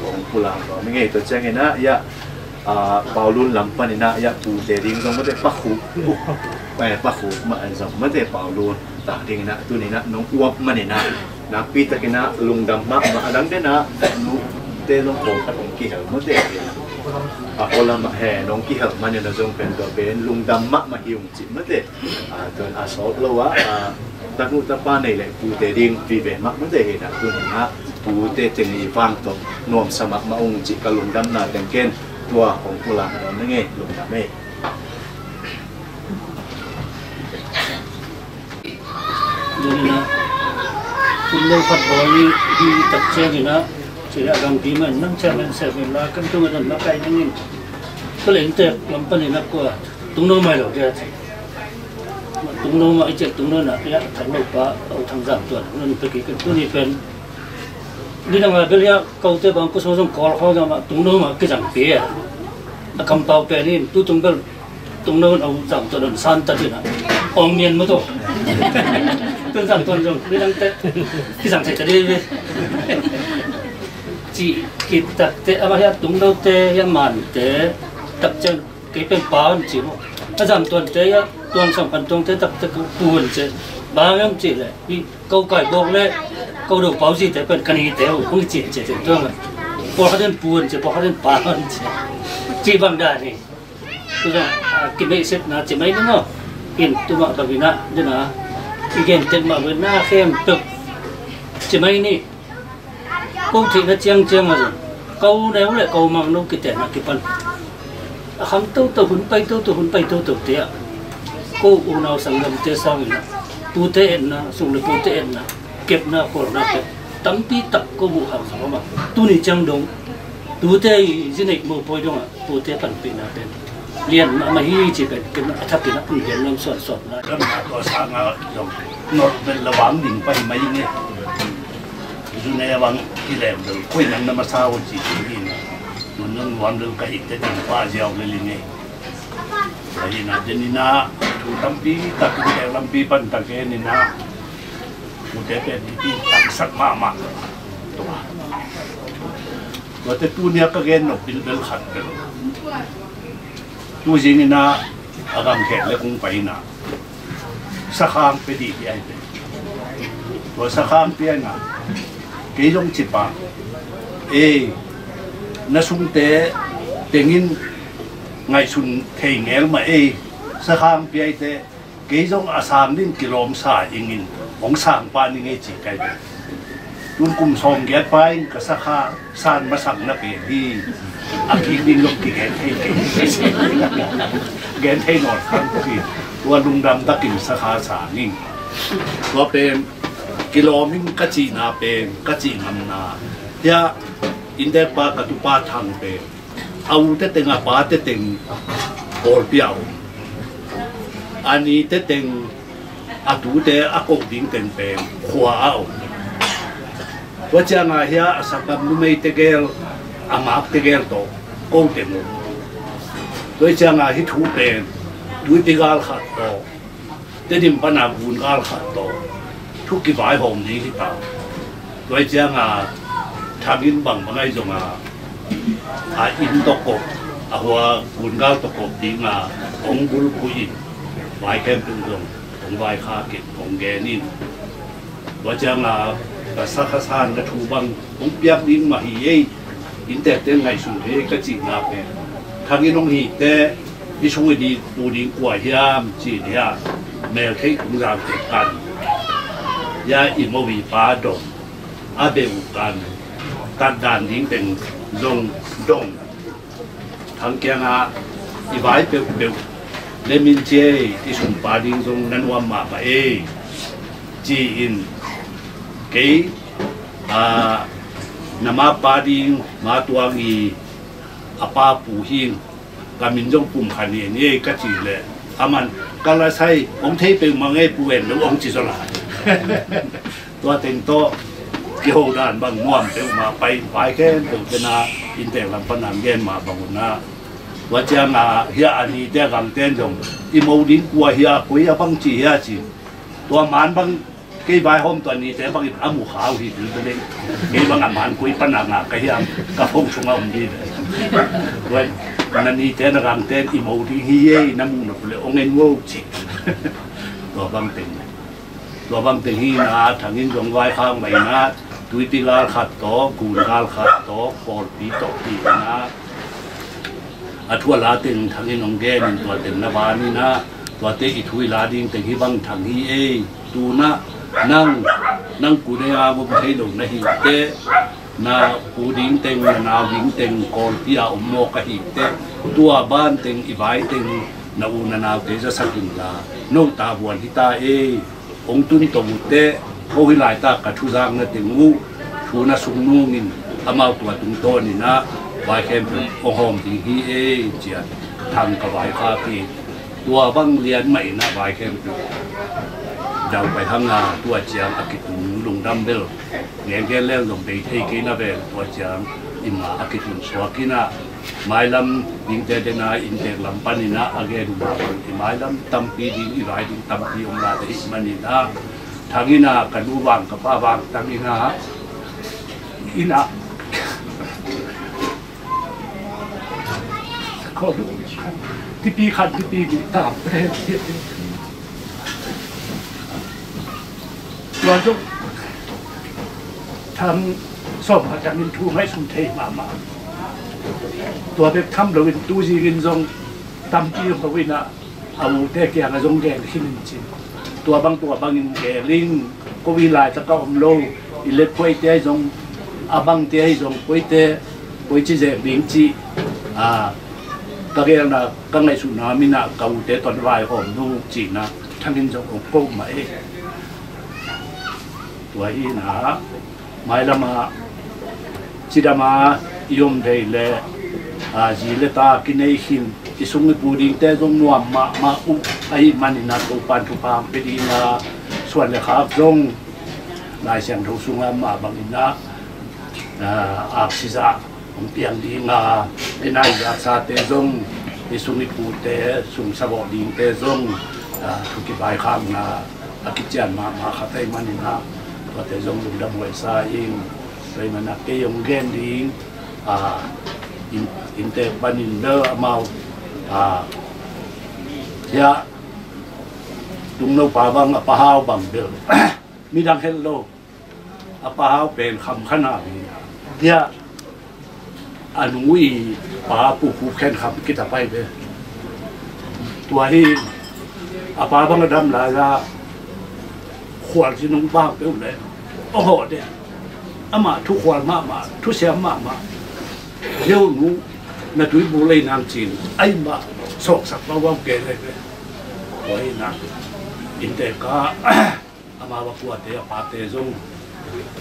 kong pulak nuam hi ngei. Tua ciang inah hiah Paulun lam pan inah hiah pute ding zong mate pakhuk pakhuk mah zong mate Paulun tak ding inah tuni inah nong uap man inah nakpi tak inah lungdam mahmah a dang den ah nute zong pawlkhat hong kihel mate a pawlam ah he nong kihel man inah zong pen tua pen lungdam mahmah hi ung cih mate. Tuan a sawt lo ah tanu tapa nei le pute ding vive mah mate hinah tuni inah pute teng i vang tawh nuamsa mahmah ung cih ka lungdamna teng ken tua hong pulak nuam hi ngei. Lungdam ei. Kum lo khat bawl ni hi tak ciang inah ci a gampi man nang ciang men sep in la kan tung a don na kai nangin ka le inntek lam pan inah kua tungno mai lo dia ci. Tungno mah i ciah tungno inah ia thang lo pa a U Thang Zam Tuan nun peki kan tuni pen ni dang a bel ia kote bang kusung zong kawl khawng zong mah tungno mah kizang pi a a kampau pen in tutung bel tungno in a U Zam Tuan in san ta ding a awng mian maw tawh tun Zam Tuan zong ni dangte kizang thei ta ding ve. Cih kitakte a mah hia tungnote hia mante takcian kei pen pa hon ci maw a Zam Tuante hia tuang sang pan tuangte takte pu hon ci. Bang hong ci leh ko kai bawk le ko do pau zite pen kan hite uh hong ci ci tuang a pawlkhat in pu hon ci pawlkhat in pa hon ci. Cih bang dan hi. Tuzong a kimeihsetna ci mai ni maw? In tumah bangin ah dena i gentek mah bangin ah khempeuh ci mai ni. Ko theihna ciangciang a zong ko neu le ko mangno kitenna kipan A kham toto, hun pai toto, hun pai toto te ah ko unau sanggamte sangin ah, tute etna, sung le pute etna, kepna, kholna pet tampi tak ko muh hang sanggamah. Tuni ciang dong tute i zineih mopawi dongah tute panpihna pen lian mahmah hi ci pen kepna a thapin a pun gen lam suansuan lai. Gamna tua sanga zong nolh bel la vang ding pahi mai nge. Zune a vang i lem bel koi nang na masa uh ci ci hi na. Nun nun vang bel ka hikte ding pa ziau le li nge. Tua hi na, den hi na, thu tampi tak in tek lampi pan tak gen hi na. Ute pen hi ti taksak mahmah. Tua. Tuate tunia ka gen nop bilbel khat bel. Tu zing hi na, a gamkhek le kung pai hi na. Sakhang pe dih hi ai pe. Tua sakhang pia hi na. Kei zong cipa. Ei, na sungte tengin ngaihsun thei ngel mah ei. Sakhang pia hi te, kei zong a sang ding kilawm sa ingin hong sang pa ni ngei ci kai ve. Tun kum sawm giat pa in ka sakha san masak na pen hi. A kik ding zong kigen thei kei. Gen thei nawn khan hi. Tua lungdam takin sakha sang ing. Tua pen kilawm ing ka cihna pen ka cih ngamna. Hia, inntek pa ka tupa Thang pen a u te teng a pa te teng Kawlpi a om. A ni te teng a tute a koh ding teng pen khua a om. Tua cianga hia a sakam numei tegel a mak tegel tawh ko teng om. Tua cianga hi thu pen tuipi gal khat tawh Tedim pana gun gal khat tawh thu kivaihawm ding hi ta. Tua cianga Thangin bangbang ahi zonga a inn tawh kop, a hua gun gal tawh kop dinga hong bulphuh in vai khempeuh zong hong vaikhak in hong gen in. Tua cianga ka sakha san na thu bang hong piak ding mah hi ei. Inntekte ngaihsun hi ei ka cihna pen Thangin hong hihte i sung i dih tu ding kua hiam ci dih a, meltheih kung zangte kan, ya i movipa dong, a beh uh kan, tat dan ding teng zong dong. Thang kiangah i vai peuhpeuh le min ci ei, i sungpa ding zong na nuam mahmah ei ci-in kei, a, na makpa ding ma tuang i a pa Pu Hing, ka min zong Pum Khan Yen ei ka cih leh aman ka la sai hong thei peuhmah ngei Pu En lo hong ci zaw lai. Tua teng tawh kiho dan bang nuam peuhmah pai vai khempeuh tena inntek lam pana gen mah bang unah. Tua cianga hia a nite a gangten zong i mo ding kua hia, koi a bang ci hia ci. Tua man bang kei vaihawm tua nite bangin a mu khau hi bil beleng. Kei bang a man koi pana ngah ka hiam, ka phone sungah om dih ve. Tua na nite na gangten i mo ding hi ei, na muh nop le ong en ngol ci. Tua bang teng. Tua bang teng hi na, Thangin zong vaikhak mah hi na, tuipi gal khat tawh, gun gal khat tawh, Kawlpi tawh hi na. A thu a la teng Thangin hong gen in tua teng na ban hi na, tuate i thu i la ding teng hi bang Thang hi ei. Tu na, nang, nang ku dei a gom thei lo na hi teh, na ku ding teng, na nau ding teng Kawlpi a om mawk ahih teh, tua ban teng i vai teng na u na naute zasak inla, no ta vuan hi ta ei. Hong tun to uh teh, ko hi laitak ka thuzakna teng uh thu na sung nungin amau tua tungtawn inah vai khempeuh hong hawm ding hi ei cian Thang ka vaikhak hi. Tua bang lian mah inah vai khempeuh dau pai hanga tua ciang a kitung lungdam bel. Ngen gen leng zong bei thei kei na ven tua ciang ima a kitung suak inah mailam dingte dena inntek lam paninah a gen uh mah bang i mailam tampi ding i vai ding tampi om lai ahih maninah Thang inah ka nu vang ka pa vang tang inah inah Tipi khat tipi gih tam pen tua zong Thang sawm khat Thangin thu ngaihsun thei mahmah. Tua bek tham loin tu zingin zong tampi zong lo inah a ute kiangah zong gen khin in cin. Tua bang tua bangin gen ling ko i laitak a om lo i let koite ahi zong a bangte ahi zong koite koi ci zek ding cih a Ka gelna, ka ngaihsutna, mi na ka ute tawh vaihawm nu cihna, thangin zong ong ko mah e. Tua hi na, mailamah cidama i om thei le, a, zi le ta kinei khin, i sung i pu dingte zong nuam mahmah uh ahih manin a, Topan thupha pia ding a, suan le khak zong Lai Siangtho sungah mah bangin a, a, aksi zah hong piang ding a, i nai zaksate zong, i sung i pute sung savawh dingte zong, a, thu kivaikhakna a kician mahmah khat ahih manin a, tuate zong lungdam huai sa ing. Tua ahih manin a kei hong gen ding, a, inn, inntek panin bel amau, a, hiah Tungno pa bang, a Pa Hau bang bel midang het lo. A Pa Hau pen Kham Khan a mi, hiah a nu i pa Pu Khup Khen Kham kita pai ve. Tua hi a pa bang a dam lai a, khualzin hong vak peuh le, aw hawh de. Amah thukhual mahmah, thusiam mahmah. Zeu nu, na tuibu lei nang cin, ai mah sawksak baubau kei lei ve. Tua hi na, inntek a, amau a kuate, a pate zong,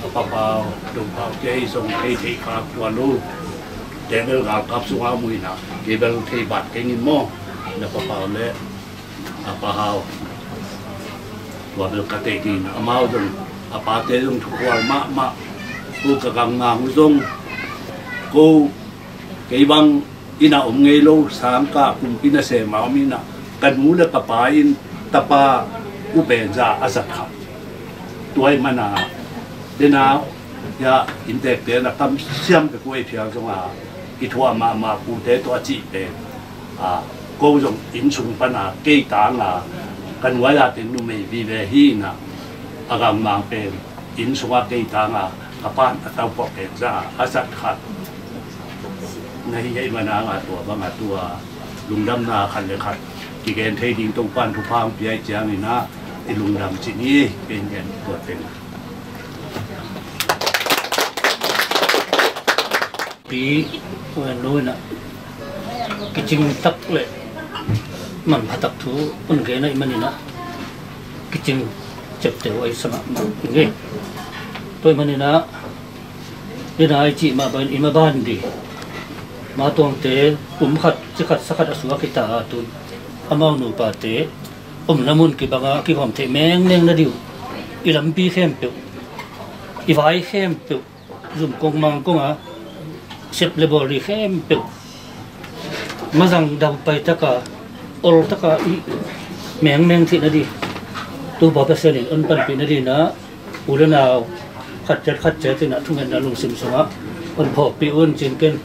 a Pa Pau, Dong Pau, kei zong thei thei kak tua lo. Te bel galkap sungah muina, kei bel thei bat keng in maw, na Pa Pau le a Pa Hau. Tua bel ka tei ding, amau zong, a pate zong thukhual mahmah. Ko ka gang mang uh zong, ko, kei bang inn ah om ngei lo, sangkah kumpi nasem a om inn ah, ka nu le ka pa in tapa uh benza a zat kha. Tua ahih manin a, dena, ya, inntekte na kamsiam pek uh ei phial zong a, i thuah mahmah pute tawh a cih pen, a, ko zong inn sung pan a kei tang a, ka nuai a teng numei vive hi na, a gang mang pen inn sungah kei tang a, ka pan a tau pawh pen za a zat khat na hi, hei manang a tua bang a tua lungdamna khat le khat kigen thei ding Topan thupha hong pia ih ciangin a, i lungdam cih ni. Pen gen tua teng. Pi, wen lo na kicing tak le manpha tak thu un gen ahih manin a, kicing ciapteh uh ahi sa mahmah ing ei. Tua ahih manin a, dena i cih mah bangin i maban ding, ma tuangte kum khat, ci khat, sa khat a suak hi ta a, tun amau nupate omna mun kibang a kigawm theih mengmeng nading uh, i lampi khempeuh, i vai khempeuh, zum kong mang kong a sep le bawl ding khempeuh mazang daupai taka, ol taka i mengmeng theih nading, Topa Pasian in hon panpih nading a, u le nau khat ciat khat ciat in a thungetna lungsim sungah hon phawkpih un ci-in ken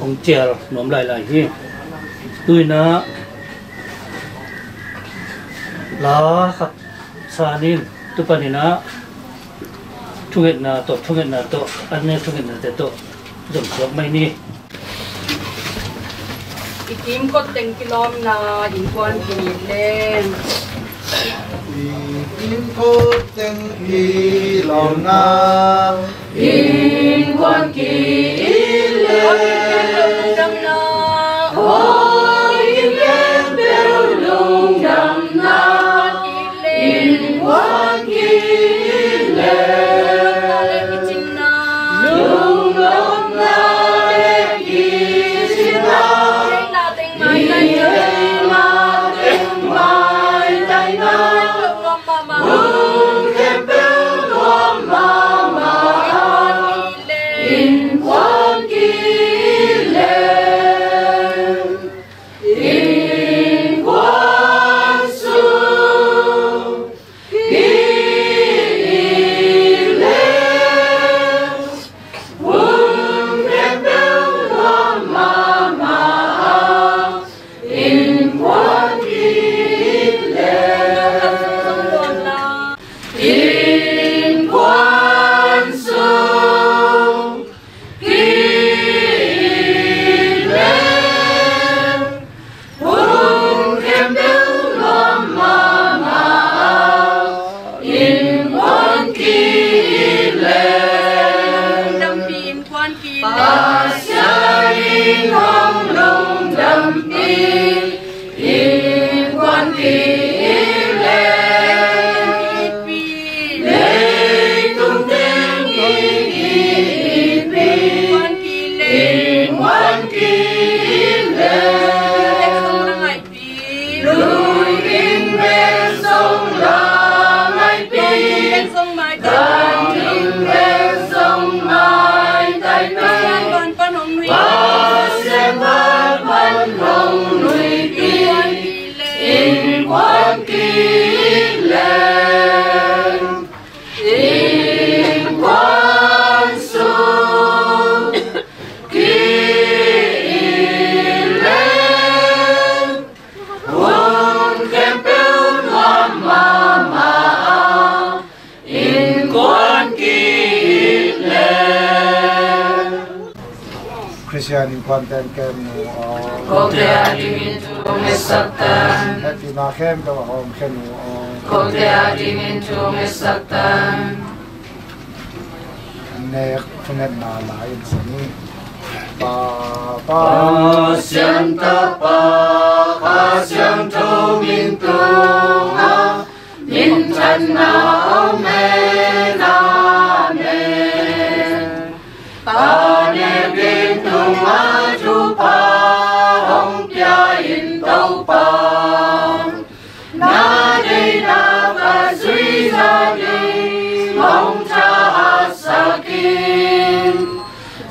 hong cial nuam lailai hi. Tu-in a la khat san in, tu panin a thungetna tawh, thungetna tawh, an ne thungetnate tawh zom suak mai ni. I kimkot teng kilawmna innkuan ki-it leng. I kimkot teng kilawmna innkuan ki-it leng. Innkuan ki-it leng. Innkuan ki-it leng. Lunglawmna le kicinna. Lunglawmna le kicinna. Theihna teng maitaina. Theihna teng maitaina. Mun khempeuh nuam mahmah. Mun khempeuh nuam mahmah. Innkuan ki-it leng. Innkuan sung. Sian in kuanten kem nu aw. Kote a dingin thu hong etsak tan. Hehpihna khempeuh a hawm khe nu aw. Kote a dingin thu hong etsak tan. Nek thungetna la in sa ni. Pa, Pa, Pasian Tapa, Kha Siangtho min tungah minthanna om hen. Amen. Ta nek ding tungah thupha hong pia in Topa. Na deihna ka zuihna ding hong thahatsak in.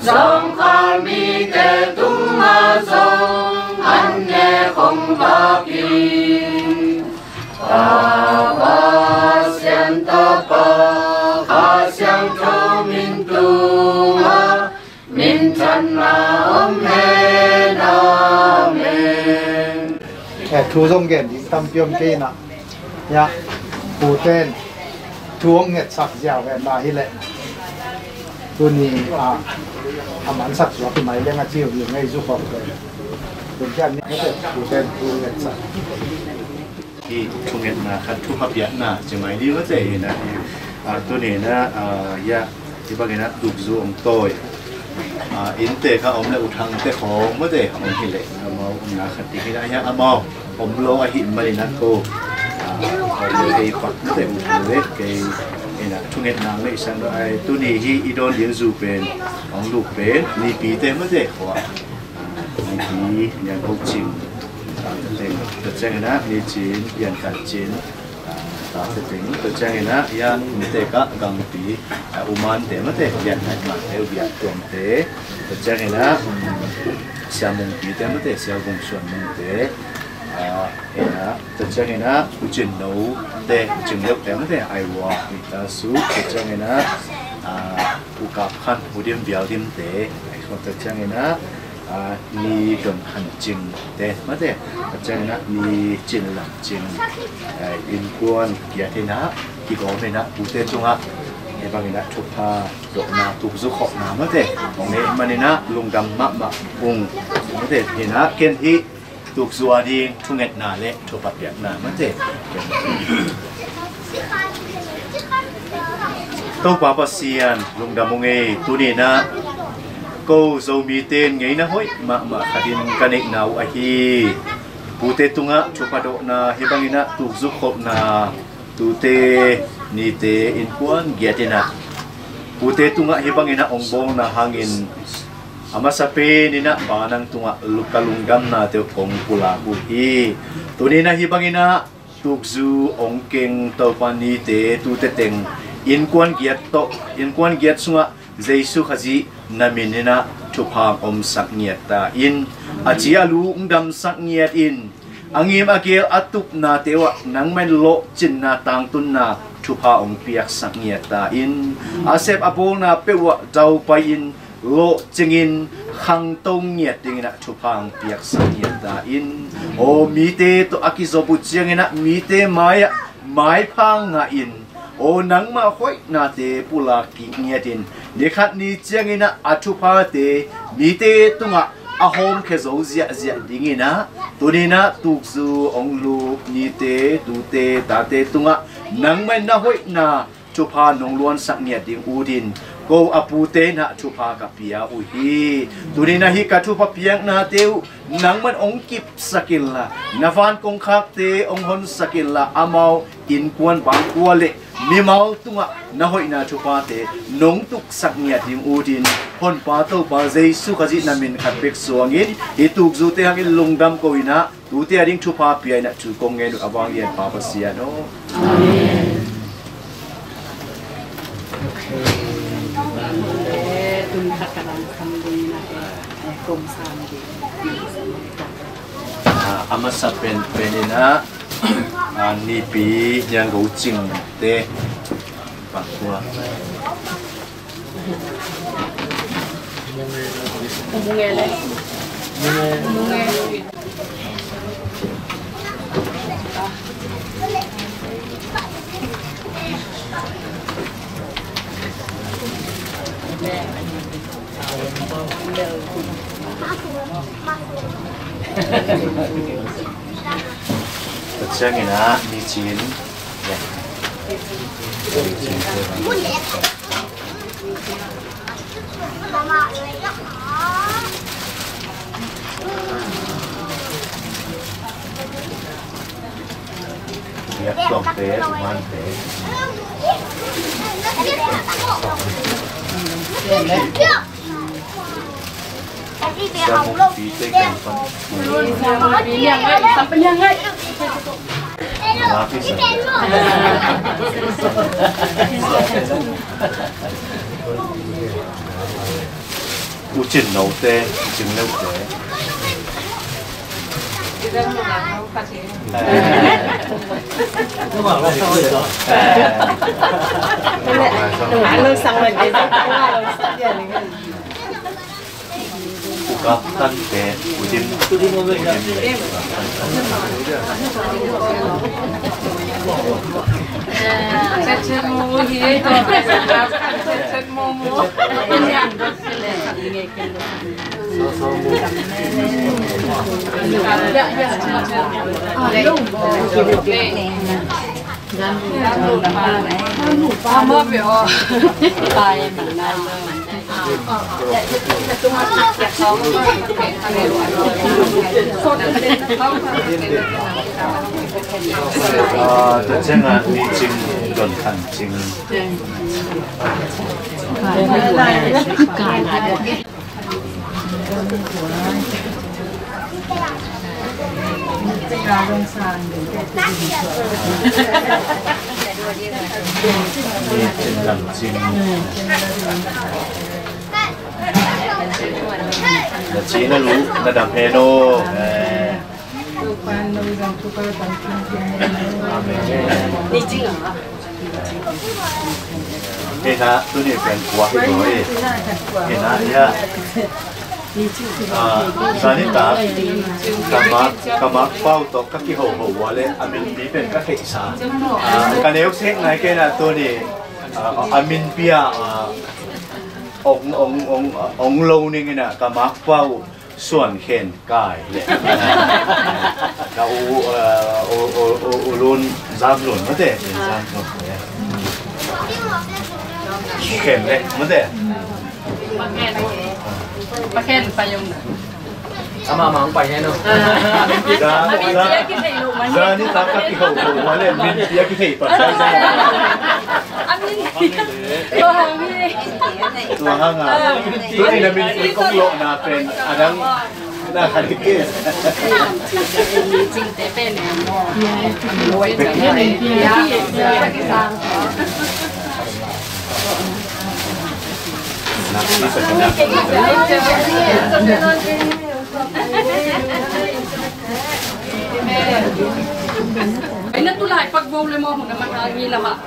Zawngkhal mite tungah zong an nek hong vak in. Pa, Pasian Tapa, Kha Siangtho min tungah minthanna om hen. Amen. Eh, thu zong gen ding tampi om kei in ah. Ya, puten thu hong ngetsak ziau hen la hi leh. Tuni a, a mansak suak hi mai leng a ci uh hi ngei zu khawm ve. Tun kian ni puten thu hong ngetsak. Hih thungetna khat thupha piakna ci mai ni mate hi na hi. A, tuni na, a, ya, hih bangin ah tukzu hong tawi. A, innte kha om le U Thangte khawng mate hong hi leh amau omna khat ding hi na hi amau om lo ahih manin ah ko. A, om lo kei pak mate U Thang le kei hi na thungetna hong neihsak lo ai tuni hih i dawn ding zu pen hong luk pen Nipite mate khua. Nipi, Niang Ko Cing, tate teng, tua ciangin ah Ni Cin, Pian Kan Cin, tate teng, tua ciangin ah Yan Mite Kah, Gangpi, U Mante mate, Yan Nai Mante, U Biak Tuamte, tua ciangin ah Sia Mung Pite mate, Sia Vung Suan Mungte, ina, tua ciangin ah U Cin No te, U Cin Leuh te mate, Aiwa, Mita Su, tua ciangin ah U Kap Khan, U Dim Bial Dim te, tua ciangin ah Ni Don Han Cing te mate, tua ciangin ah Ni Cin Lam Cing, innkuan kiat in ah kigawm in ah pute tungah hih bangin ah thupha dawhna tukzu khawhna mate hong neih manin ah lungdam mahmah ung mate, hi na ken hih tukzu a ding thungetna le thupha piakna mate. Topa Pasian lungdam ung ei, tuni na ko Zomite in ngeina hoih mahmah khatin ka neihna uh ahi pute tungah thupha dawhna hih bangin ah tukzu khawhna tute nite innkuan giat in ah pute tungah hih bangin ah hong bawlna hangin a masa pen in ah Pa nang tungah lu-, ka lungdamnate uh kong pulak uh hi. Tuni na hih bangin ah tukzu hong keng Topa nite tute teng innkuan giat tawh, innkuan giat sungah Jesu Khazih na min in ah thupha hong omsak ngiat ta in, a ci a lu hong damsak ngiat in, a ngim a gel a tupnate uh ah nangmah in lawhcinna tangtunna thupha hong piaksak ngiat ta in, a sep a bawlna peuh uh ah daupai in lawhcingin khangto ngiat dingin ah thupha hong piaksak ngiat ta in, aw mite tawh a kizop uh ciangin ah mite mai-ah maipha ngah in, aw nangmah hoihnate pulak kik ngiat in, ni khat ni ciangin ah a thuphate mite tungah a hawmkhia zo ziahziah dingin ah tuni na tukzu hong luk nite tute tate tungah nangmah in na hoihna thupha nong luansak ngiat ding ut in ko a pute in ah thupha ka pia uh hi. Tuni na hih ka thupha piaknate uh nangmah in hong kipsak inla, na van kongkhakte hong honsak inla, amau innkuan bangkua le mimal tungah na hoihna thuphate nong tuksak ngiat ding ut in, Honpa Topa Jesu Khazih na min khat bek suangin hih tukzute hangin lungdam ko in ah tute a ding thupha pia in ah thu kong ngen uh a vanglian Pa Pasian aw. Amen. A, a masa pen, pen in ah, a, Nipi Niang Go Cing te pakua. Tua ciangin ah, nicin. Biak tuangte, umaante. Siamukpite kan pan. Mapisa. U Cin Note, U Cin Leute. U Kap Tante, U Dim. Tua ciangah nicing don khancing. Na ci na lu, na dam hen aw. Amen. Hih na, tuni pen kua hi lo hi. Hih na, ya. Ah, zani ta, ka mak, ka mak pau tawh ka kihoho ua le, a minpi pen ka theihsa. Ah, ka neu sek nai kei na tuni, ah, a minpi ah, ah, ong, ong, ong, ong lo ning ina ka mak pau Suan Khen Kai le. Ka u, ah, u, u, u, u Lun Zam Lun, mate? Zam Lun, ya. Khen le, mate? Pakhen, pakhen, payung na. Ama, ama, ang pahen, no? Ah. Za, za, za ni ta ka kiho, ho, wale, min pia kithei pa. Amin. Tua hang a. Tua hang a. Tua ina min pia kong lo na pen. Adang. Na khan ki. Ai na tulai pak bau le mo huna man hangi lama.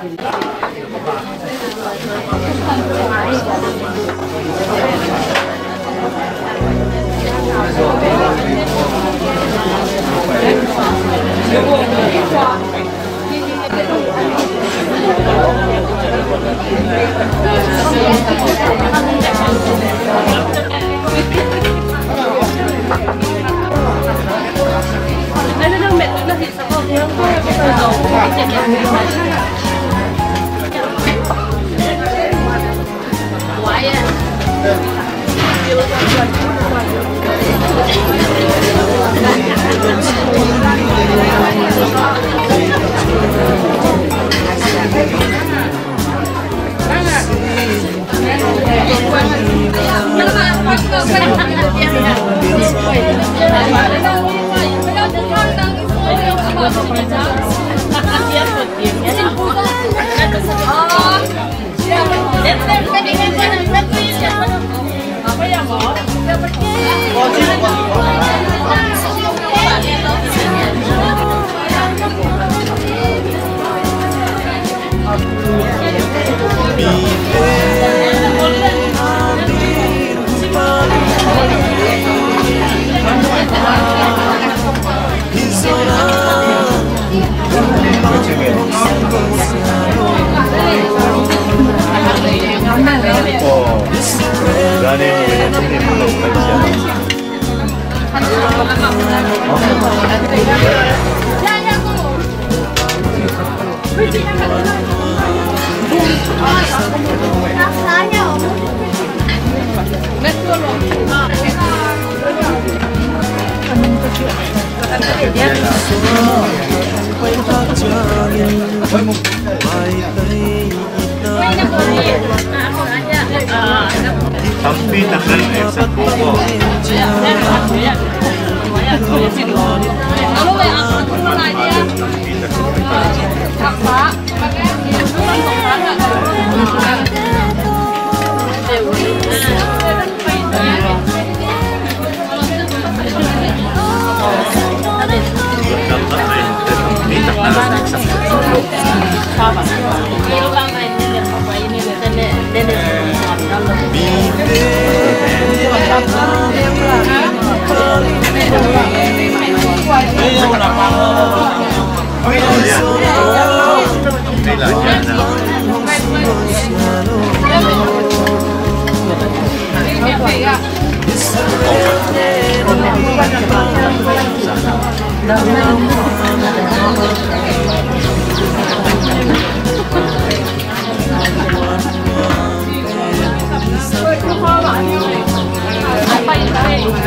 Tampi tak nan eksak ko ko.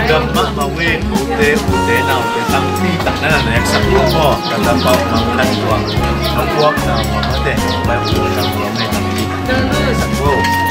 Gam mahmah uh hi. Ute, ute, naute, tampi tak nan a neksak uh maw. Ka tapa uh mangkhat uh a, na puakna uh a mate, pai uh a neksak uh.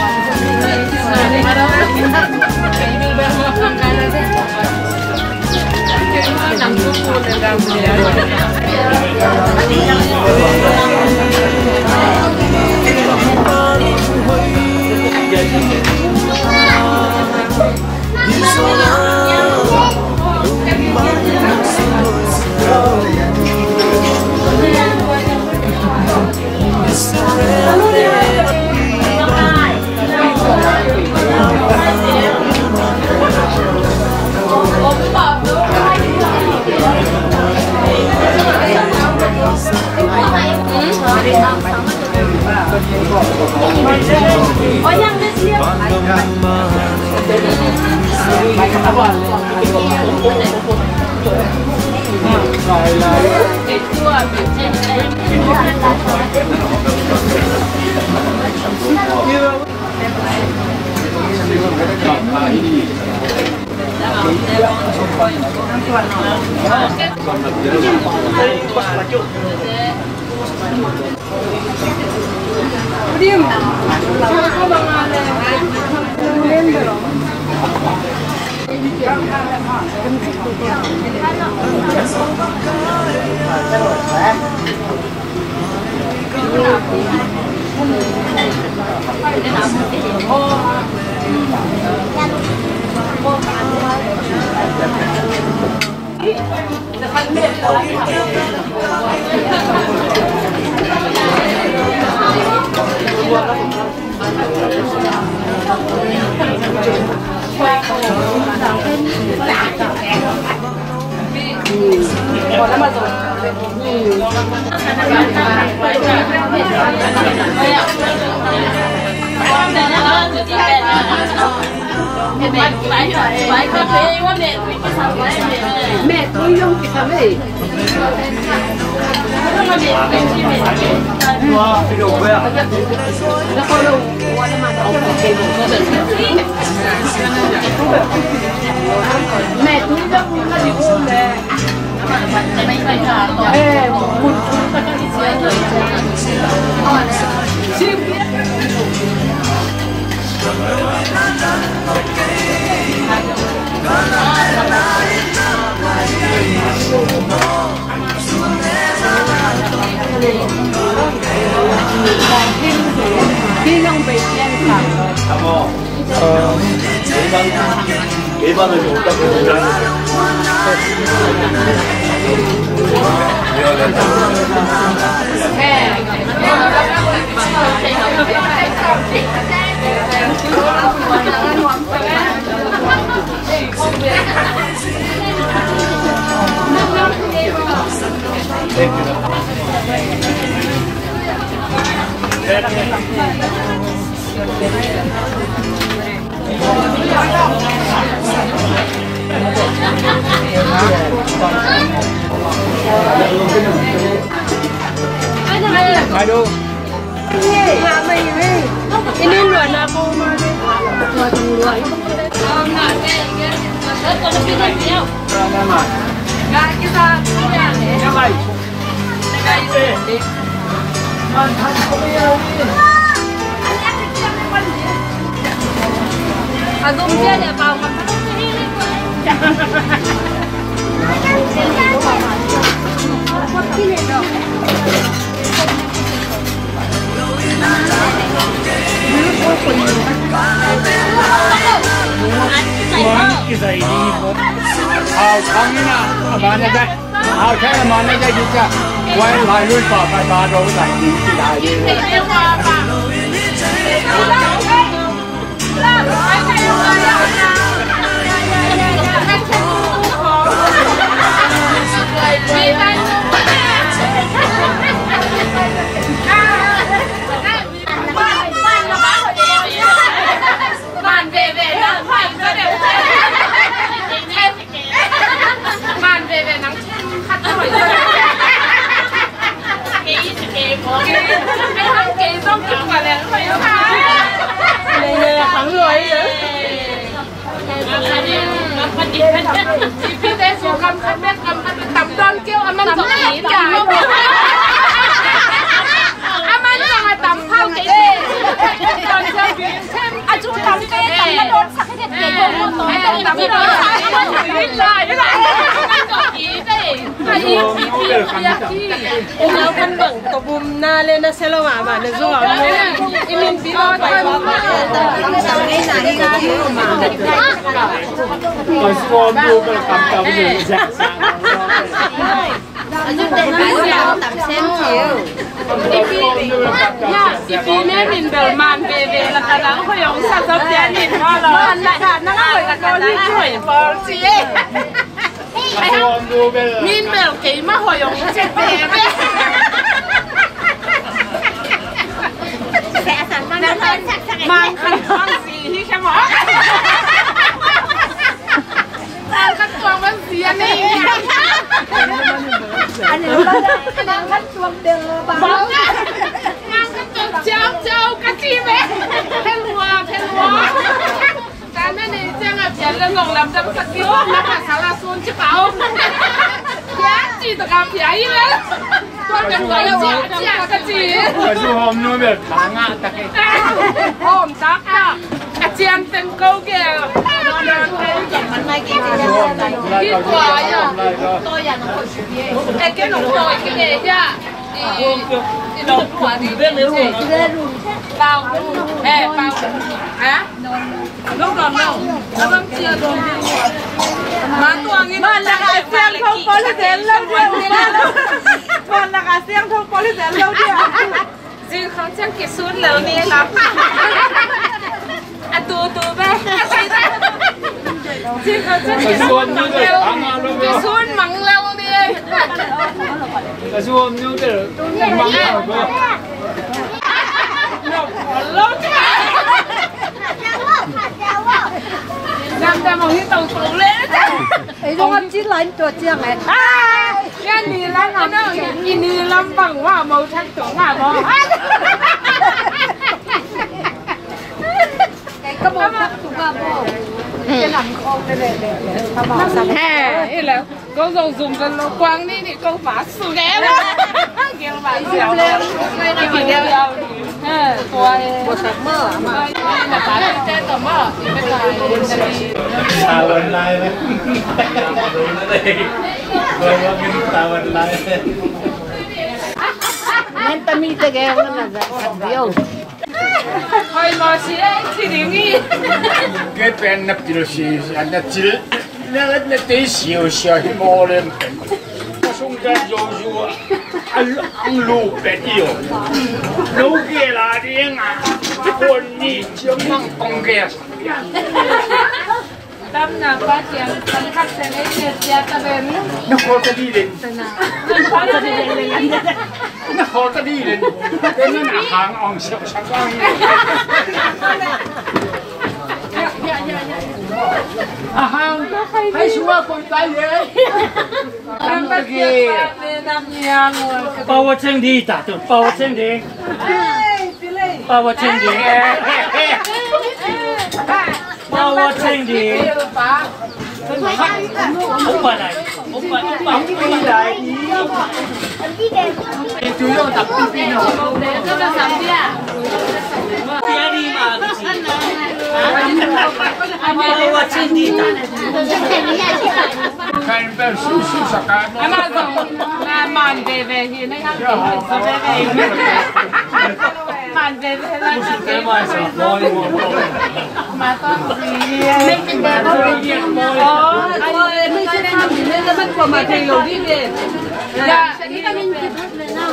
Hau thang ina, a man a dai. Hau thang a man a dai, dita. Wai lai lui pa, pa, pa, dong dai, dita, dita. Man veve nang khat hoih. Kei, kei, kei zong kei pa leng hoih. Leng leng a khang luai. Ipi te su kam khat bek kam khat tam don keu a man zong a tam. A man zong a tam phau kei. Don keu bi. A cu tam kei tam na don sak kei kei ko mo to. Tam don sak kei kei. Lau kan bang to bum na le na selo ma ma na zo ma. I min pi lo pai lo ma. Oi, suam lu bel kam kam lu zak zak. Ya, ipi me min bel man veve la ka nang hoih ong sa zop tia nin ma lo. Man la ka nang hoih ka nang hoih bol ci e. Min bel keimah hoih ong ci veve. Man khan man si hi khe maw. Nang khat tuang man sia nei. Nang khat tuang del bang. Nang khat tuang ciau ciau ka ci ve. Phelua, phelua. Ka na nei ciang a pian le long lam dam sak ki. Na ka sala sun ci pau. Pian ci ta ka pian i le. Tua kan tua le cia cia ka ci. Ka zu hom nu bel ka nga ta ke. Hom ta ka. A cian teng ko ke. Ki tua ya. E ke nong tua ke ya. I, i nong tua di. Pau. Eh, pau. Ha? Nong nong nong. Abang cia dong. Ma tua ngin. Ma la ka siang thong pol zel lo dia. Ma la ka siang thong pol zel lo dia. Zing khong ciang kisun lo ni lam. A tu tu ve. Zing khong ciang kisun mang lo. Kisun mang lo ni. Kisun mang lo. Lo. Nam ta mong hi tong tong le. Ei zong a ci lain tua ciang e. Ai, ya ni lam a no, i ni lam bang wa mo thak tung a mo. Ei ka mo thak tung a mo. Ke nam khong le le le. Ka mo sa. He, i le. Ko zong zum kan lo kuang ni ni ko ma su ge lo. Gel ma su le. Gel lo. Oi, mo si ei ci ding i. Ke pen na pil si, na cil. Na, na tei siau siau hi maw lem pen. Sung kan zo zu a, a, ang lu pen i o. Lo ke la ding a, kon ni ciang mang kong ke a sa. Tam na pa ciang, tam khat sen ei cia cia ta ben. Na ko ta di len. Na ko ta di len. Na ko ta di len. Pen na hang ong siau siau ang. Ahang, hai sua koi tai ye. Pau a cheng di ta tu, pau a cheng di. Pau a cheng di. Now watching the Opa, Opa, Opa, Opa. Watching the Kain bel susu sakat. Ama zong na man veve hi na, man veve la. Ma tawng si hi.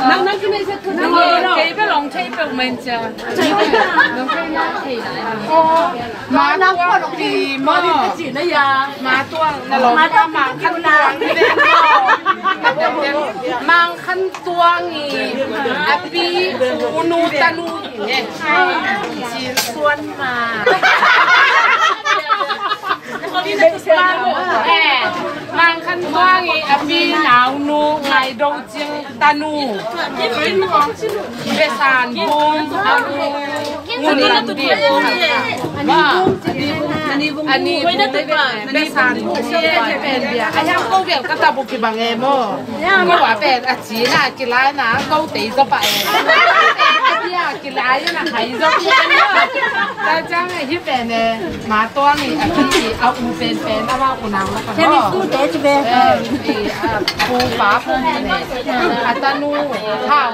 Nang, nang kei bel ong thei peuh mai cia. Ma tuang pi maw? Ma tuang na lawm pa Mang Khan Tuang hi ve maw? Mang Khan Tuang i a pi, u nu tanu hi ne. Cin Suan Ma. Eh, Mang Khan Tuang i a pi naunu Ngai Do Cing tanu. Besan Bung, a nu Ngun Lam Dim. Ani Bung, Besan Bung, Besan Bung. A hiang ko bel ka ta buk kibang e maw. Ko a pen a cina kilai na ko tei zo pa e. A bia kilai na khai zo pa e maw. Ta cang hi pen e. Ma tuang i a pi i a u penpen a ma u nang la ka maw. Pu pa pu ne. A tanu hau.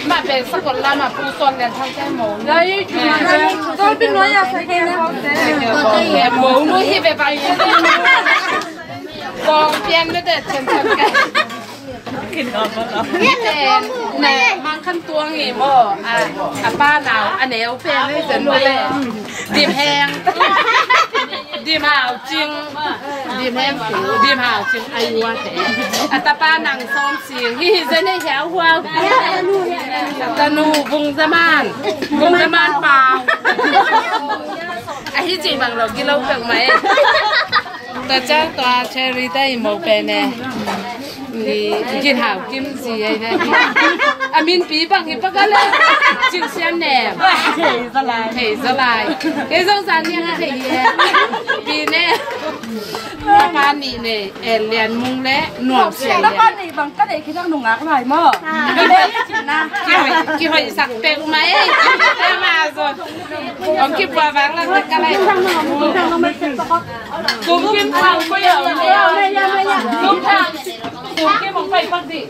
Ma pen sa kon la ma pu son len thang te mo. Mo nu hi be bai. Kong pian me te chen chen ka. Mang Khan Tuang i maw, a, a pa nau, a neu pen i zen maw le. Dim Heng. Dim Hau Cing. Dim Heng, Dim Hau Cing, a yu a te. A tapa Nang Sawm Sing. Hi hi zen e hiau huau. Tanu Vung Zaman. Vung Zaman Pau. A hi ci bang lo, gilo pek mai. Tua ciang tua Cherry te i mo pen e. Ni Gin Hau Kim ci ei ve. A min pi bang hi pa ka le. Cing Sian Ne. Thei Za Lai. Thei Za Lai. Kei zong zan niang a thei hi e. Pi ne. Tapa nih ne. En Lian Mung le Nuam Sian Lian. Tapa nih bang ka deih khi thak nungak lai maw. Kihoih, kihoih sak pek mai. Ema zon. Om kipua bang lang ka lai. Kum Kim Thang ko ya. Kum Thang. Kum Kim ong pai pak di.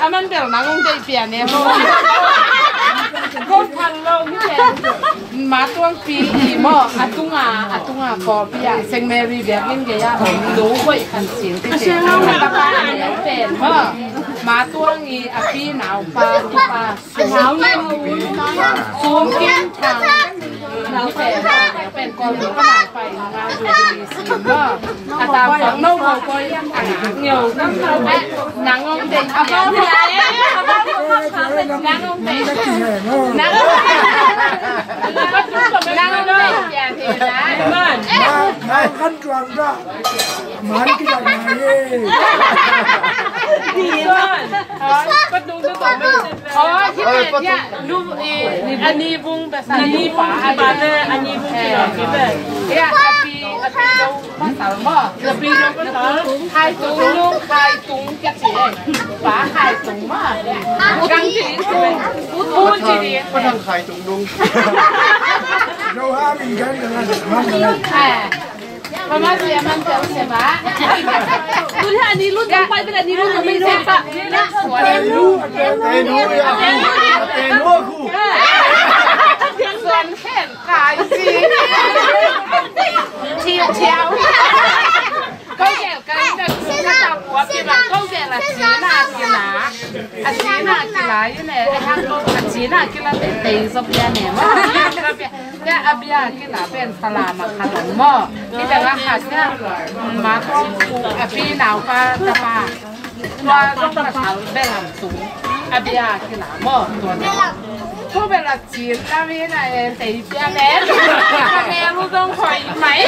A man bel nang ong deih pian e maw. Kum Thang lo mi pian. Ma tuang pi i maw, a tunga, a tunga ko pi a Saint Mary biak in gei a om lu hoih khan sin ti ti. A tapa a neu pen maw. Ma tuang i a pi nau pa tu pa. Sum Kim Thang. Nang ong dei. Nang ong dei. Nang ong dei. Man. Man. Man. Kan tuang dah. Man kita ngai ye. Di man. Patung tu tu. Oh, kita dia. Nu, eh, ani bung pasal. Ani bung pasal. Ani bung kita. Ya, api, api tu pasal mo. Api tu pasal. Hai tung, hai tung kita. Ba hai tung mo. Kang ci tung. Pu ci di. Padang hai tung dung. Jauh amin kan dengan mana. Mama siya man ka siya ba? Tuli ani lun ka pai bila ani lun ka pai siya ba? Atenu, atenu, atenu aku. Suan khen kai si. Ciao ciao. Kau gel kai na ku na ta ku api ba kau gel a sina sina. A sina kila yu ne. A sina kila te te so pia ne ma. Tua a bia kila pen Falam a khat om maw. Hih teng a khat sia, ma kong pu a pi nau pa tapa. Tua zong pasal belam sung. A bia kila maw. Tua zong. Tua bela cin na mi na e tei pia ne. A ne lu zong hoi mai.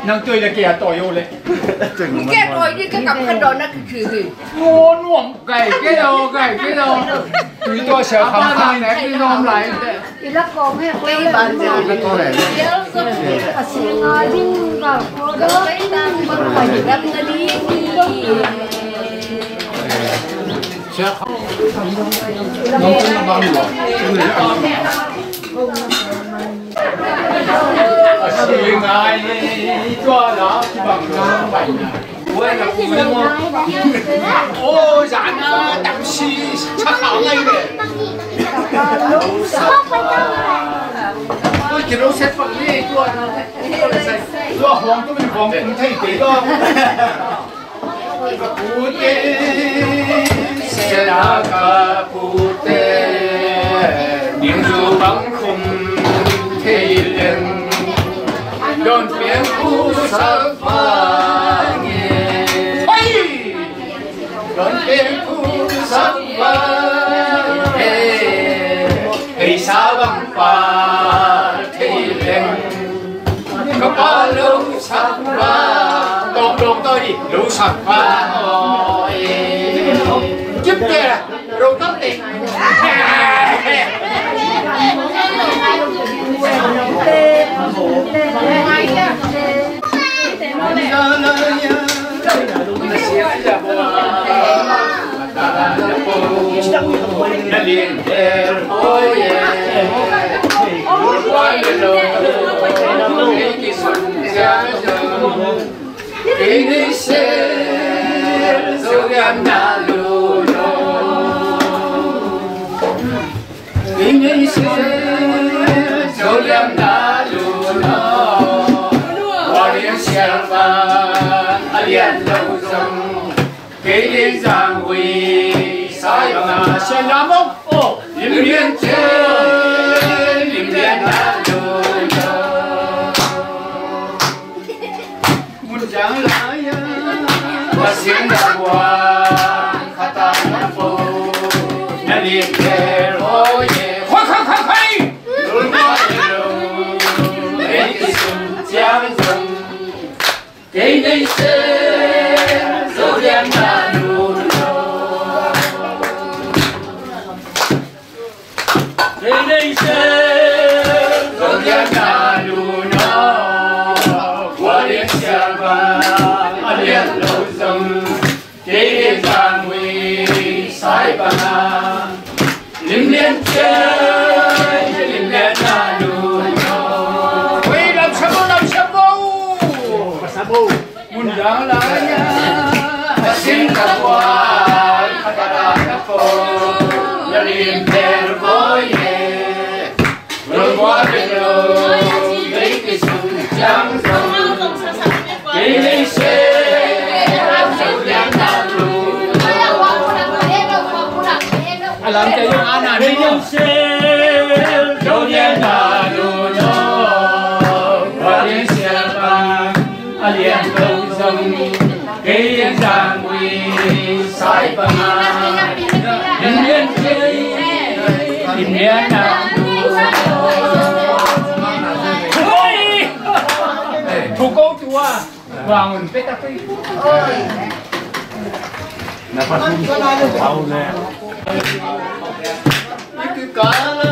Nang tuai la kia toi yo le. Kia toi ni ka kam ka don na ki ki. Nuam nuam kai ke yo kai ke yo. Tui tua sia kham kham ne ki nuam lai. I la ko me ko le ban ja. La ko le. A si nga ding ga ko do. Sia kham. Pute, sela ka pute, ding zu bang khum thei leng, don piang khu sa va nge. Hoi! Don piang khu sa va nge. Hei sa bang pa thei leng. Ka pa lo sak pa. Tawng tawng tawi di lo sak pa. Oi. Kip te lo tam te. Siapa a lian lo zong, kei ding zang hui sai banga sian lam ong. Oh, lim lian cia, lim lian na lo lo. Mun dang lai a, a sing na bua, kata na po, na lim tel ho ye. Khoi, khoi, khoi, khoi. Lul bua lo, ei ki sum ciang zong. Kei nei se, Zo lian na lu no. Kei nei se, Zo lian na lu no. Kua lian sia bang, a lian lo zong. Kei lian zang hui sai bang a. Lim lian ciai, lim lian na lu no. Ui, lam siam bo, lam siam bo. Mun dang lai a, a sing ka kual, ka ta ka ko, na lim per ko ye. Rum ko a pe lo, kei ki sung ciang sung. Kei lei se, a sung lian na lu. A lam te yung ana ni yung. Sel, Zo lian na lu no, wa lian sia bang, a lian lo zong, kei lian zang ui, sai bang a, lim lian kei, lim lian na lu. Oi! Thu ko tua. Wangun peta pei. Na pasun. Au le. Itu kala.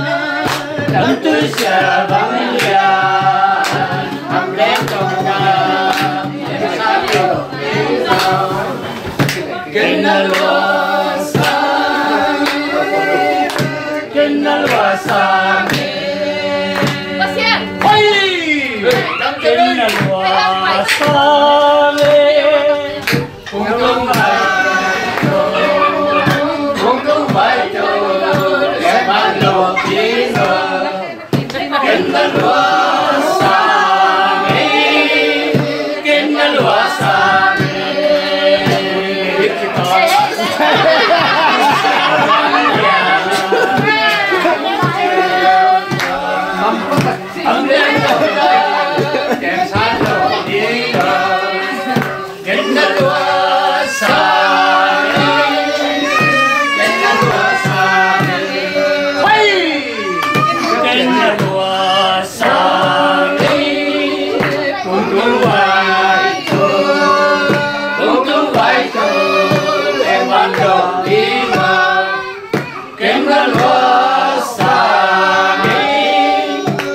Itu siapa dia? Ambil tongga. Kenal wasa. Kenal wasa. Hoi. Kenal wasa. Ken na lua sa e, ken na lua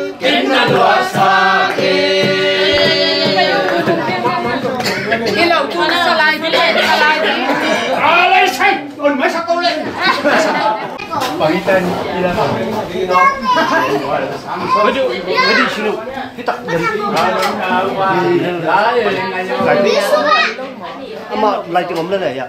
sa e. I lo tu na salai di le, salai di. Alai sai, on mai sa ko le. Pangitan ila. Wadi, wadi sinu. Kita. Ama lai ti ngom le ya.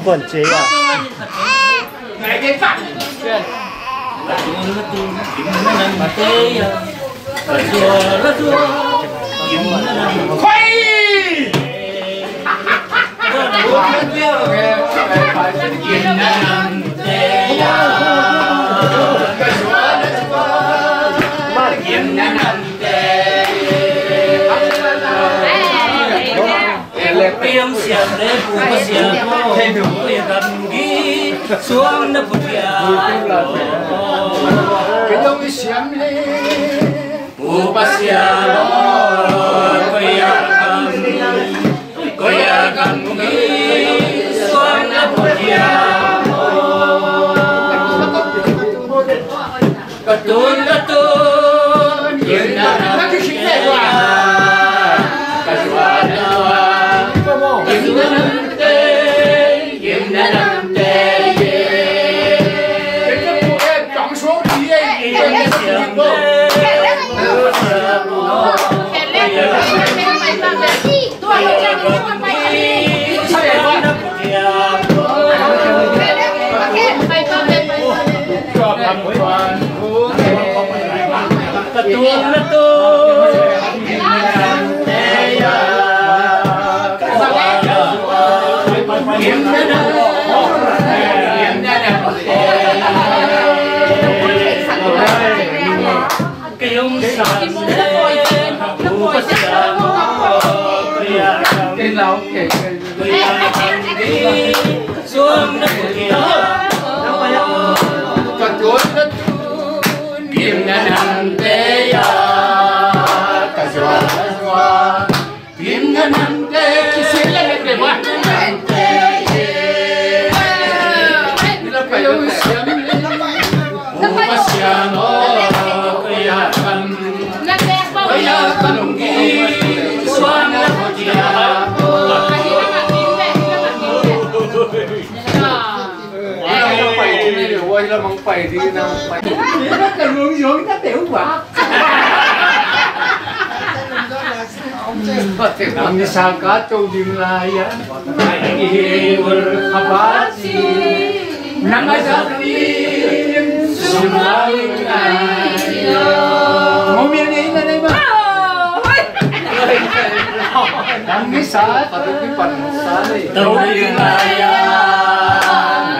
Buan cia. Nang ni sangka to ding lai a. Nang a zak lim sum lam ngai. Mo mi ni na nei ma. Nang ni sa to ding pan sa nei. To ding lai a.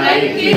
Ngai ki.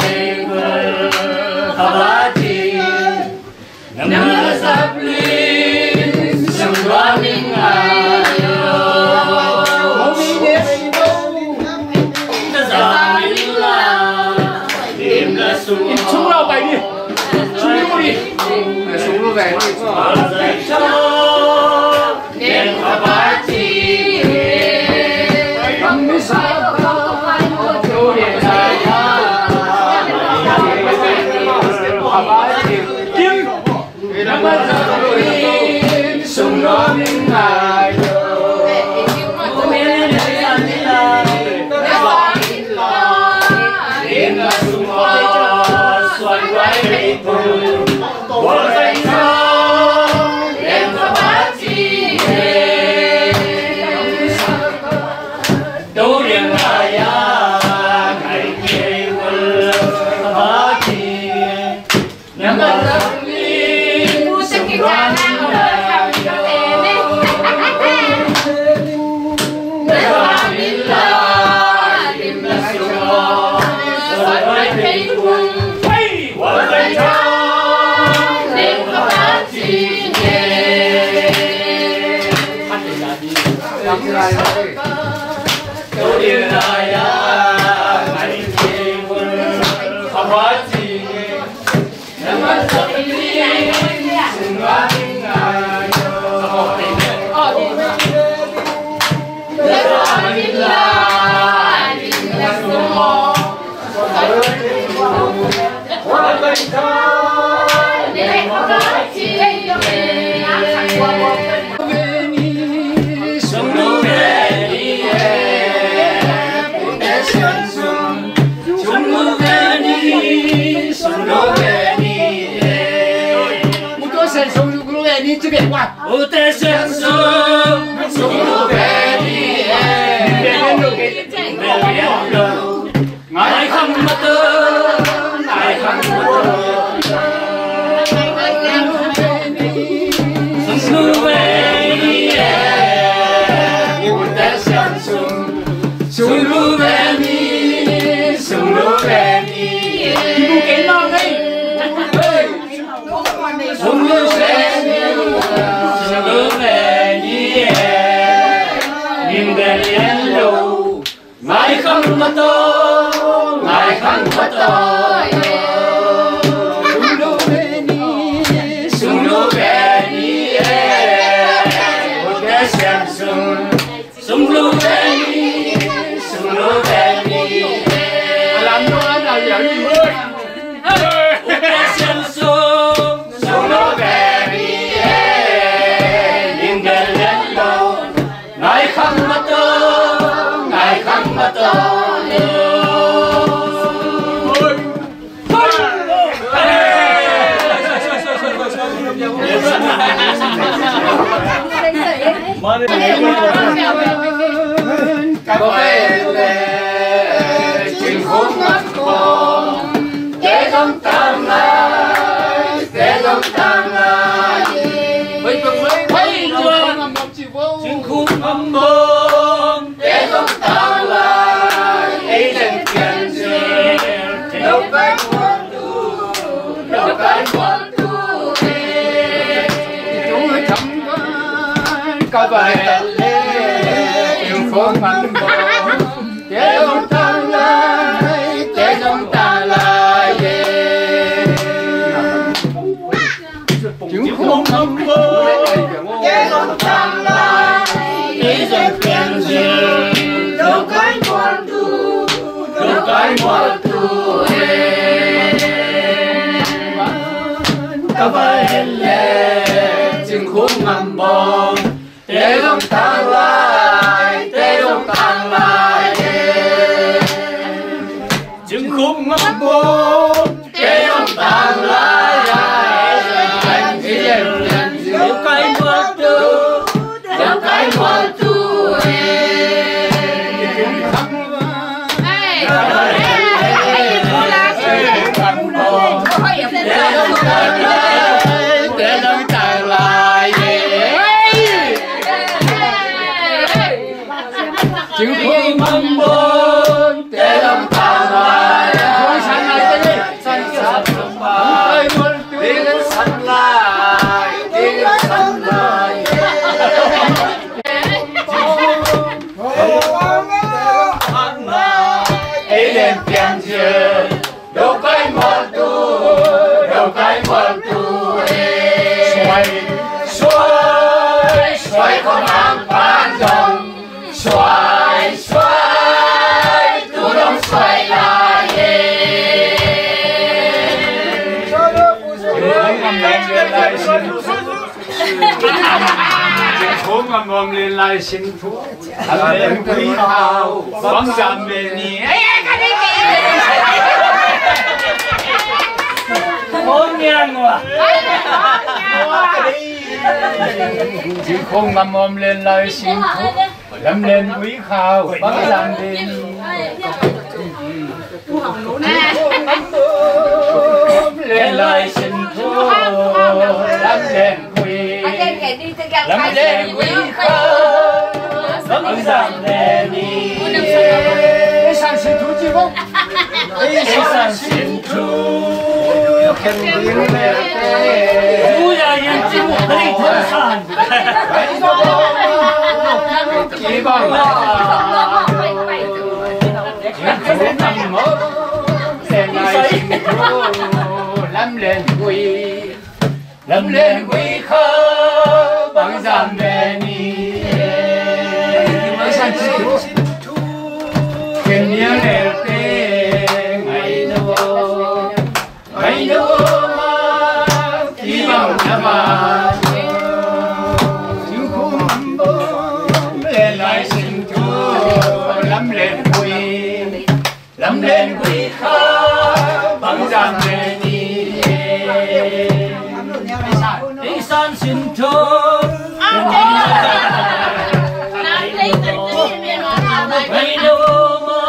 Mato, ngai khang mato. Sung lu beni, sung lu beni, eh. Ute siam sung, sung lu beni, sung lu beni, eh. Alam no ada yang ni. Ute siam sung, sung lu beni, eh. Ning bel lo. Ngai khang mato, ngai khang mato. Cing khum ngam bawm, te zong tang lai, ei leng pian zel, lo kai mual tu, lo kai mual tu, eh. Tung tham kan ka vai le, cing khum ngam bawm, te zong tang lai, te zong tang lai, eh. Cing khum ngam bawm, te zong tang lai, te zong pian zel, lo kai mual tu, lo kai mual tu, eh. Ka va en le, cing khum ngam bawm, te zong tang lai, te zong tang lai, eh. Cing khum ngam bawm, te zong tang lai, eh. Lo kai mual tu, lo kai mual tu, eh. Ei leng pian zel, lo kai mual tu, lo kai mual tu, eh. Suai, suai, suai khong ang pan dong. Suai, suai, tu dong suai lai, eh. Khong ngam bawm len lai sin thu. Lam len gui khau, bang zam beni. Khong niang wa. Cing khum ngam bawm len lai sin thu. Lam len gui khau, bang zam beni. Len lai sin thu, lam len gui. Lam len gui khau, bang zam beni. Ei san sin thu ci bawm. Ei san sin thu. Khen ding le. Thu ya yan ci bawm. Hei thu san. Ki bang. Lam len gui, lam len gui khau, bang zam beni. Ken niang el te ngai no. Bai lo ma, ki bang na ba. Cing khum bawm len lai sin thu, lam len gui. Lam len gui khau, bang zam beni. Ei san sin thu. Bai lo ma.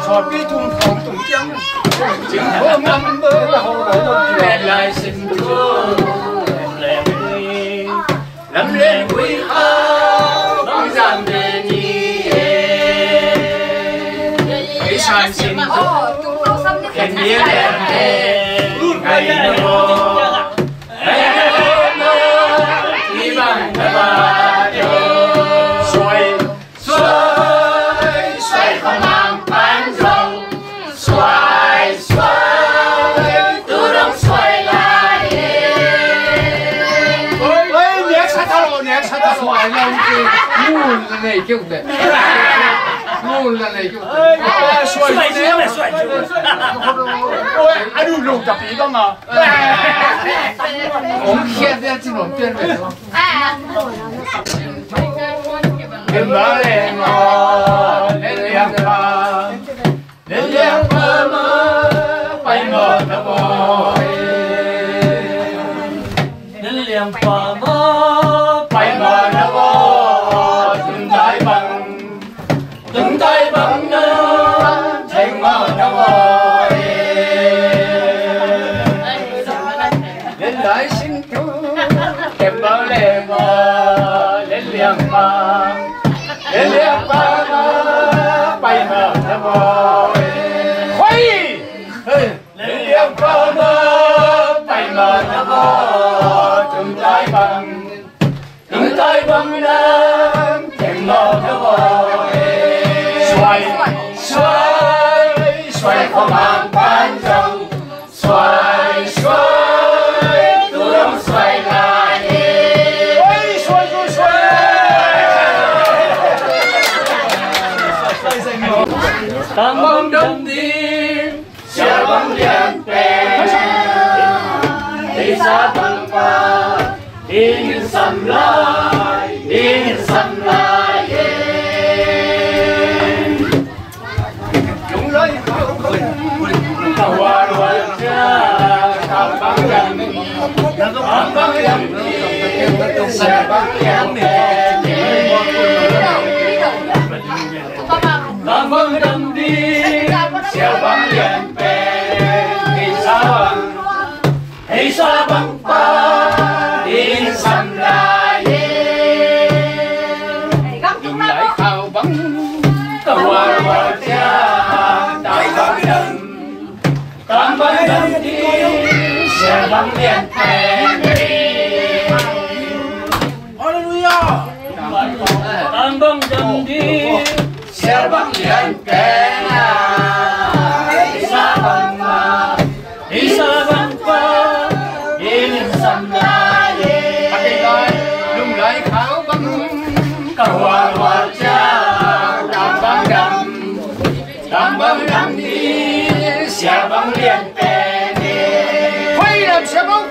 Sawtpi thum khawng Lamlen gui kha bang zam ve ni e. Ei san sin tu ken ni le he ngai lo. Suai, suai, suai khamang pan zong. Suai, suai, tu dong suai lai e. Oi, nek sa ta lo, nek sa ta lo. Suai lai e. Ngun la nei kiu te. Ngun la nei kiu te. Suai, suai, suai. Oi, a du lo ta pi bang a. Ong khia bel ci nuam pian ve. Ken ma le ma, le liang ma. Len liang pa ma, pai ma na bo e. Len liang pa ma, pai ma na bo. Tung tai bang, tung tai bang na, theng ma na bo e. Len lai sin tu, kem ma le ma, len liang pa. Len liang pa ma, pai ma na bo e. Hoi! Len liang pa ma, pai ma na bo. Tung tai bang, tung tai bang na, kem ma na bo e. Suai, suai, suai khamang pan zong. Suai, suai, tu dong suai lai e. Oi, suai, suai, suai. Tang bang dam ding, sia bang lian pen. Ei sa bang pa, ding in sam lai, ding in sam lai e. Hei sa bang pa, ding sam lai e. Ding lai khau bang, ka hual hual cia, tam bang dam, tam bang dam ding, sia bang lian pen. Halleluijah. Tam bang dam ding, sia bang lian pen. Hei sa bang ma, hei sa bang pa, ding sam lai e. Hei lai, lung lai khau bang, ka hual hual cia, tam bang dam, tam bang dam ding, sia bang lian pen e. Hoi lam sia bang.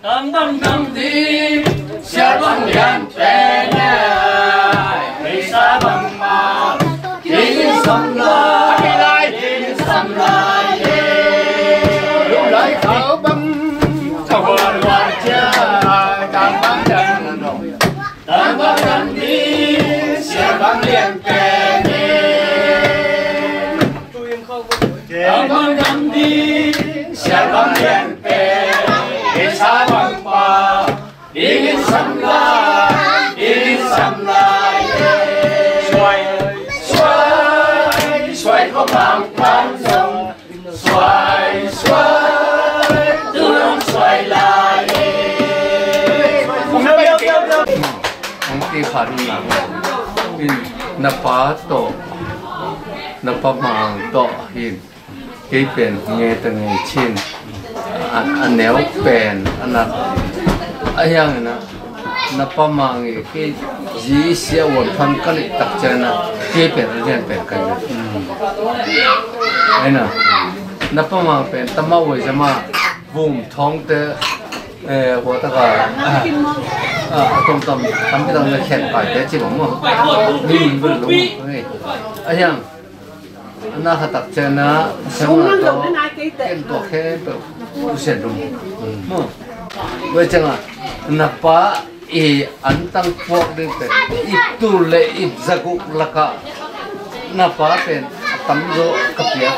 Tam bang dam ding, sia bang lian pen e. Hei sa bang ma, ding sam lai, ding sam lai e. Lung lai khau bang, ka hual hual cia, tam bang dam, tam bang dam ding, sia bang lian pen e. Tam bang dam ding, sia bang lian pen, hei sa bang pa, ding in sam lai, ding in sam lai e. Suai, suai, suai khamang pan zong. Suai, suai, tu dong suai lai e. Hong ti khat na, in na pa tawh, na pa Mang tawh hin. Kei pen nge ta nge cin, a, a neu pen a nat. A hiang ina, na pa Mang i kei zi sia uan phan ka neih tak ciangin a, kei pen a lian pen ka hi. Aina, na pa Mang pen tama uai zama vum thawngte, eh, hua taka, ah, ah, a tomtam, tampi tak na khen pai te ci bang maw. Ni min bul lo, eh. A hiang, na kha tak ciangin a, sema to, ken to khe, to, u sen dum. Maw. Uai ciangin a, na pa i antang puak ding pen, i tul le i zaguk laka, na pa pen a tamzaw ka piak.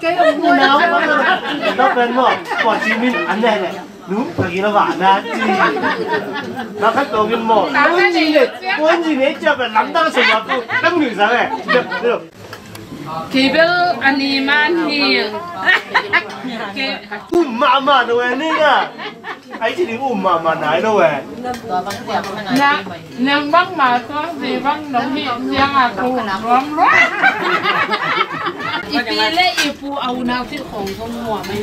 Kei a mu nau ma na. Na pen maw. Kua ci min an ne ne. Nu pagi la wa na ci. Na khat to min maw. Kun ji ne. Kun ji ne cia pen lamdang sa wa ku. Tam ni sa ne. Kei bel a ni man hi. Kei. Um mahmah lo e ni ka. Ai ci ding um mahmah nai lo e. Na, nang bang ma tuang zi bang nong hi ciang a ko um luang luang. I pi le i pu a unau ci khong khong mua mai.